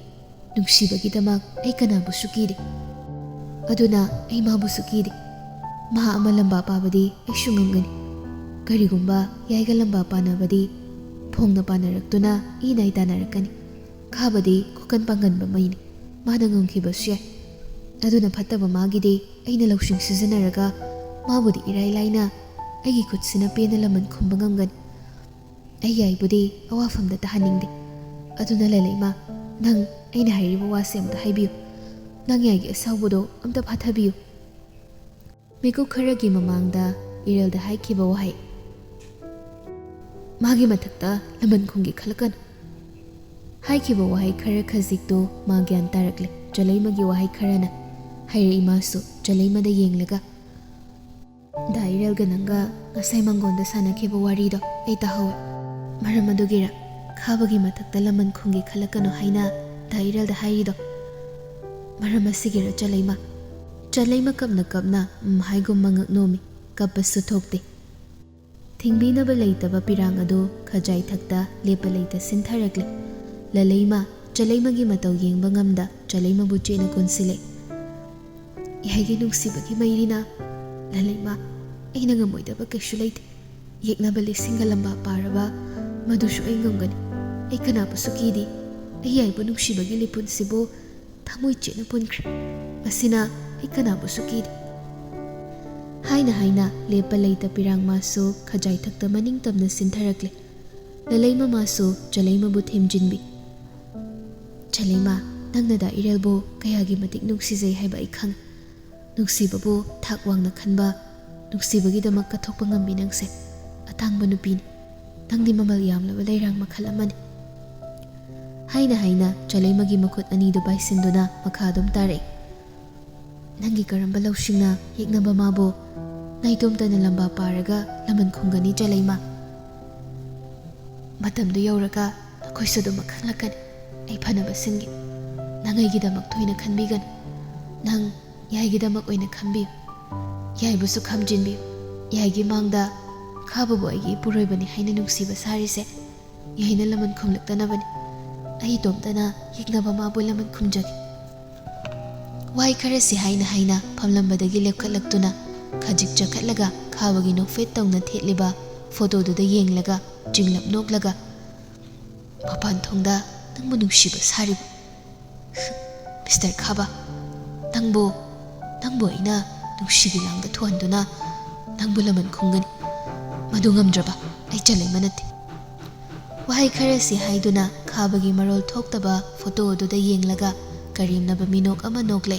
ꯅꯨꯡꯁꯤꯕꯒꯤꯗꯃꯛ ꯑꯩ ꯀꯅꯥꯕꯨꯁꯨ ꯀꯤꯗꯦ꯫ ꯑꯗꯨꯅ ꯑꯩ ꯃꯥꯕꯨꯁꯨ ꯀꯤꯗꯦ꯫ ꯃꯍꯥꯛ ꯑꯃ ꯂꯝꯕꯥ ꯄꯥꯕꯗꯤ ꯑꯩꯁꯨ ꯉꯝꯒꯅꯤ꯫ ꯀꯔꯤꯒꯨꯝꯕ ꯌꯥꯏꯒ ꯂꯝꯕꯥ ꯄꯥꯅꯕꯗꯤ ꯐꯣꯡꯅ ꯄꯥꯅꯔꯛꯇꯨꯅ ꯏ ꯅꯥꯏ ꯇꯥꯅꯔꯛꯀꯅꯤ꯫ ꯈꯥꯕꯗꯤ ꯈꯨꯀꯟ ꯄꯥꯡꯒꯟꯕ ꯃꯩꯅꯤ꯫ ꯃꯥꯅ ꯉꯝꯈꯤꯕꯁꯨ ꯌꯥꯏ꯫ ꯑꯗꯨꯅ ꯐꯠꯇꯕ ꯃꯥꯒꯤꯗꯤ ꯑꯩꯅ ꯂꯧꯁꯤꯡ ꯁꯤꯖꯤꯟꯅꯔꯒ ꯃꯥꯕꯨꯗꯤ ꯏꯔꯥꯏ ꯂꯥꯏꯅ ꯑꯩꯒꯤ ꯈꯨꯠꯁꯤꯅ ꯄꯦꯟꯅ ꯂꯃꯟ ꯈꯨꯝꯕ ꯉꯝꯒꯅꯤ꯫ ꯑꯩ ꯌꯥꯏꯕꯨꯗꯤ ꯑꯋꯥꯐꯝꯗ ꯇꯥꯍꯟꯅꯤꯡꯗꯦ꯫ ꯑꯗꯨꯅ ꯂꯂꯩꯃ, ꯅꯪ ꯑꯩꯅ ꯍꯥꯏꯔꯤꯕ ꯋꯥꯁꯦ ꯑꯝꯇ ꯍꯥꯏꯕꯤꯌꯨ꯫ ꯅꯪ ꯌꯥꯏꯒꯤ ꯑꯁꯥꯎꯕꯗꯣ ꯑꯝꯇ ꯐꯥꯊꯕꯤꯌꯨ꯫" ꯃꯤꯀꯨꯞ ꯈꯔꯒꯤ ꯃꯃꯥꯡꯗ ꯏꯔꯦꯜꯗ ꯍꯥꯏꯈꯤꯕ ꯋꯥꯍꯩ, "ꯃꯥꯒꯤ ꯃꯊꯛꯇ ꯂꯃꯟ ꯈꯨꯝꯒꯦ ꯈꯜꯂꯛꯀꯅꯨ" ꯍꯥꯏꯈꯤꯕ ꯋꯥꯍꯩ ꯈꯔ ꯈꯖꯤꯛꯇꯨ ꯃꯥ ꯒ꯭ꯌꯥꯟ ꯇꯥꯔꯛꯂꯦ꯫ ꯆꯂꯩꯃꯒꯤ ꯋꯥꯍꯩ ꯈꯔꯅ ꯍꯥꯏꯔꯛꯏ꯫ ꯃꯥꯁꯨ ꯆꯂꯩꯃꯗ ꯌꯦꯡꯂꯒ, "ꯗꯥ ꯏꯔꯦꯜꯒ ꯅꯪꯒ ꯉꯁꯥꯏ ꯃꯪꯒꯣꯟꯗ ꯁꯥꯟꯅꯈꯤꯕ ꯋꯥꯔꯤꯗꯣ ꯑꯩ ꯇꯥꯍꯧꯋꯦ꯫ ꯃꯔꯝ ꯑꯗꯨꯒꯤꯔ ꯈꯥꯕꯒꯤ ꯃꯊꯛꯇ ꯂꯃꯟ ꯈꯨꯝꯒꯦ ꯈꯜꯂꯛꯀꯅꯨ ꯍꯥꯏꯅ ꯗꯥ ꯏꯔꯦꯜꯗ ꯍꯥꯏꯔꯤꯗꯣ? ꯃꯔꯝ ꯑꯁꯤꯒꯤꯔ ꯆꯂꯩꯃ?" ꯆꯂꯩꯃ ꯀꯞꯅ ꯀꯞꯅ ꯎꯝ ꯍꯥꯏꯒꯨꯝ ꯃꯉꯛ ꯅꯣꯝꯃꯤ꯫ ꯀꯞꯄꯁꯨ ꯊꯣꯛꯇꯦ꯫ ꯊꯤꯡꯕꯤꯅꯕ ꯂꯩꯇꯕ ꯄꯤꯔꯥꯡ ꯑꯗꯨ ꯈꯖꯥꯏ ꯊꯛꯇ ꯂꯦꯞꯄ ꯂꯩꯇ ꯁꯤꯟꯊꯔꯛꯂꯦ꯫ ꯂꯂꯩꯃ ꯆꯂꯩꯃꯒꯤ ꯃꯇꯧ ꯌꯦꯡꯕ ꯉꯝꯗ ꯆꯂꯩꯃꯕꯨ ꯆꯦꯠꯅ ꯀꯣꯟꯁꯤꯜꯂꯦ꯫ ꯌꯥꯏꯒꯤ ꯅꯨꯡꯁꯤꯕꯒꯤ ꯃꯩꯔꯤꯅ, ꯂꯂꯩꯃ, ꯑꯩꯅ ꯉꯝꯃꯣꯏꯗꯕ ꯀꯩꯁꯨ ꯂꯩꯇꯦ꯫ ꯌꯦꯛꯅꯕ ꯂꯤꯁꯤꯡꯒ ꯂꯝꯕꯥ ꯄꯥꯔꯕ, ꯃꯗꯨꯁꯨ ꯑꯩ ꯉꯝꯒꯅꯤ꯫ ꯑꯩ ꯀꯅꯥꯕꯨꯁꯨ ꯀꯤꯗꯦ꯫ ꯑꯩ ꯌꯥꯏꯕꯨ ꯅꯨꯡꯁꯤꯕꯒꯤ ꯂꯤꯄꯨꯟꯁꯤꯕꯨ ꯊꯃꯣꯏ ꯆꯦꯠꯅ ꯄꯨꯟꯈ꯭ꯔꯦ꯫ ꯃꯁꯤꯅ ꯑꯩ ꯀꯅꯥꯕꯨꯁꯨ ꯀꯤꯗꯦ꯫ ꯍꯥꯏꯅ ꯍꯥꯏꯅ ꯂꯦꯞꯄ ꯂꯩꯇ ꯄꯤꯔꯥꯡ ꯃꯥꯁꯨ ꯈꯖꯥꯏꯊꯛꯇ ꯃꯅꯤꯡ ꯇꯝꯅ ꯁꯤꯟꯊꯔꯛꯂꯦ꯫ ꯂꯂꯩꯃ ꯃꯥꯁꯨ ꯆꯂꯩꯃꯕꯨ ꯊꯦꯝꯖꯤꯟꯕꯤ꯫ "ꯆꯂꯩꯃ, ꯅꯪꯅꯗ ꯏꯔꯦꯜꯕꯨ ꯀꯌꯥꯒꯤ ꯃꯇꯤꯛ ꯅꯨꯡꯁꯤꯖꯩ ꯍꯥꯏꯕ ꯑꯩ ꯈꯪꯏ꯫ ꯅꯨꯡꯁꯤꯕꯕꯨ ꯊꯥꯛ ꯋꯥꯡꯅ ꯈꯟꯕ, ꯅꯨꯡꯁꯤꯕꯒꯤꯗꯃꯛ ꯀꯠꯊꯣꯛꯄ ꯉꯝꯃꯤ ꯅꯪꯁꯦ꯫ ꯑꯇꯥꯡꯕ ꯅꯨꯄꯤꯅꯤ꯫ ꯅꯪꯗꯤ ꯃꯃꯜ ꯌꯥꯝꯂꯕ ꯂꯩꯔꯥꯡ ꯃꯈꯜ ꯑꯃꯅꯤ"꯫ ꯍꯥꯏꯅ ꯍꯥꯏꯅ ꯆꯂꯩꯃꯒꯤ ꯃꯈꯨꯠ ꯑꯅꯤꯗꯨ ꯄꯥꯏꯁꯤꯟꯗꯨꯅ ꯃꯈꯥ ꯑꯗꯨꯝ ꯇꯥꯔꯛꯏ꯫ "ꯅꯪꯒꯤ ꯀꯔꯝꯕ ꯂꯧꯁꯤꯡꯅ ꯌꯦꯛꯅꯕ ꯃꯥꯕꯨ ꯅꯥꯏꯇꯣꯝꯇꯅ ꯂꯝꯕꯥ ꯄꯥꯔꯒ ꯂꯃꯟ ꯈꯨꯝꯒꯅꯤ ꯆꯂꯩꯃ? ꯃꯇꯝꯗꯨ ꯌꯧꯔꯒ ꯅꯈꯣꯏꯁꯨ ꯑꯗꯨꯃꯛ ꯈꯪꯂꯛꯀꯅꯤ꯫ ꯑꯩ ꯐꯅꯕ ꯁꯤꯟꯒꯦ꯫ ꯅꯪ ꯑꯩꯒꯤꯗꯃꯛ ꯊꯣꯏꯅ ꯈꯟꯕꯤꯒꯅꯨ꯫ ꯅꯪ ꯌꯥꯏꯒꯤꯗꯃꯛ ꯑꯣꯏꯅ ꯈꯟꯕꯤꯌꯨ꯫ ꯌꯥꯏꯕꯨꯁꯨ ꯈꯝꯖꯤꯟꯕꯤꯌꯨ꯫ ꯌꯥꯏꯒꯤ ꯃꯥꯡꯗ ꯈꯥꯕꯕꯨ ꯑꯩꯒꯤ ꯏꯄꯨꯔꯣꯏꯕꯅꯤ ꯍꯥꯏꯅ ꯅꯨꯡꯁꯤꯕ ꯁꯥꯔꯤꯁꯦ ꯌꯥꯏꯅ ꯂꯃꯟ ꯈꯨꯝꯂꯛꯇꯅꯕꯅꯤ꯫ ꯑꯩ ꯏꯇꯣꯝꯇꯅ ꯌꯦꯛꯅꯕ ꯃꯥꯕꯨ ꯂꯃꯟ ꯈꯨꯝꯖꯒꯦ"꯫ ꯋꯥꯍꯩ ꯈꯔꯁꯤ ꯍꯥꯏꯅ ꯍꯥꯏꯅ ꯐꯝꯂꯝꯕꯗꯒꯤ ꯂꯦꯞꯈꯠꯂꯛꯇꯨꯅ ꯈꯖꯤꯛ ꯆꯈꯠꯂꯒ ꯈꯥꯕꯒꯤ ꯅꯣꯛꯐꯦꯠ ꯇꯧꯅ ꯊꯦꯠꯂꯤꯕ ꯐꯣꯇꯣꯗꯨꯗ ꯌꯦꯡꯂꯒ ꯆꯤꯡꯂꯞ ꯅꯣꯛꯂꯒ, "ꯃꯄꯥꯟ ꯊꯣꯡꯗ ꯅꯪꯕꯨ ꯅꯨꯡꯁꯤꯕ ꯁꯥꯔꯤꯕ ꯃꯤꯁꯇꯔ ꯈꯥꯕ, ꯅꯪꯕꯨ, ꯅꯪꯕꯨ ꯑꯩꯅ ꯅꯨꯡꯁꯤꯒꯤ ꯂꯥꯡꯗ ꯊꯨꯍꯟꯗꯨꯅ ꯅꯪꯕꯨ ꯂꯃꯟ ꯈꯨꯝꯒꯅꯤ꯫ ꯃꯗꯨ ꯉꯝꯗ꯭ꯔꯕ ꯑꯩ ꯆꯂꯩꯃ ꯅꯠꯇꯦ"꯫ ꯋꯥꯍꯩ ꯈꯔꯁꯤ ꯍꯥꯏꯗꯨꯅ ꯈꯥꯕꯒꯤ ꯃꯔꯣꯜ ꯊꯣꯛꯇꯕ ꯐꯣꯇꯣ ꯑꯗꯨꯗ ꯌꯦꯡꯂꯒ ꯀꯔꯦꯝꯅꯕ ꯃꯤꯅꯣꯛ ꯑꯃ ꯅꯣꯛꯂꯦ꯫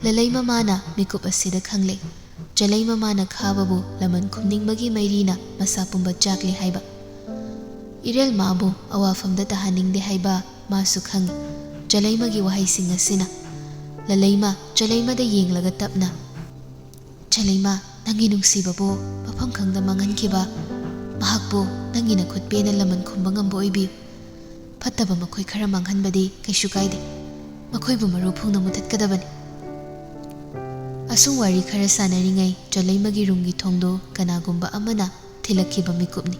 ꯂꯂꯩꯃ ꯃꯥꯅ ꯃꯤꯀꯨꯞ ꯑꯁꯤꯗ ꯈꯪꯂꯦ꯫ ꯆꯂꯩꯃ ꯃꯥꯅ ꯈꯥꯕꯕꯨ ꯂꯃꯟ ꯈꯨꯝꯅꯤꯡꯕꯒꯤ ꯃꯩꯔꯤꯅ ꯃꯁꯥ ꯄꯨꯝꯕ ꯆꯥꯛꯂꯦ ꯍꯥꯏꯕ꯫ ꯏꯔꯦꯜ ꯃꯥꯕꯨ ꯑꯋꯥꯐꯝꯗ ꯇꯥꯍꯟꯅꯤꯡꯗꯦ ꯍꯥꯏꯕ ꯃꯥꯁꯨ ꯈꯪꯏ꯫ ꯆꯂꯩꯃꯒꯤ ꯋꯥꯍꯩꯁꯤꯡ ꯑꯁꯤꯅ꯫ ꯂꯂꯩꯃ ꯆꯂꯩꯃꯗ ꯌꯦꯡꯂꯒ ꯇꯞꯅ, "ꯆꯂꯩꯃ, ꯅꯪꯒꯤ ꯅꯨꯡꯁꯤꯕꯕꯨ ꯃꯐꯝ ꯈꯪꯗ ꯃꯥꯡꯍꯟꯈꯤꯕ ꯃꯍꯥꯛꯄꯨ ꯅꯪꯒꯤ ꯅꯈꯨꯠ ꯄꯦꯟꯅ ꯂꯃꯟ ꯈꯨꯝꯕ ꯉꯝꯕ ꯑꯣꯏꯕꯤꯌꯨ꯫ ꯐꯠꯇꯕ ꯃꯈꯣꯏ ꯈꯔ ꯃꯥꯡꯍꯟꯕꯗꯤ ꯀꯩꯁꯨ ꯀꯥꯏꯗꯦ꯫ ꯃꯈꯣꯏꯕꯨ ꯃꯔꯨ ꯐꯨꯡꯅ ꯃꯨꯊꯠꯀꯗꯕꯅꯤ"꯫ ꯑꯁꯨꯝ ꯋꯥꯔꯤ ꯈꯔ ꯁꯥꯟꯅꯔꯤꯉꯩ ꯆꯂꯩꯃꯒꯤ ꯔꯨꯝꯒꯤ ꯊꯣꯡꯗꯣ ꯀꯅꯥꯒꯨꯝꯕ ꯑꯃꯅ ꯊꯤꯜꯂꯛꯈꯤꯕ ꯃꯤꯀꯨꯞꯅꯤ꯫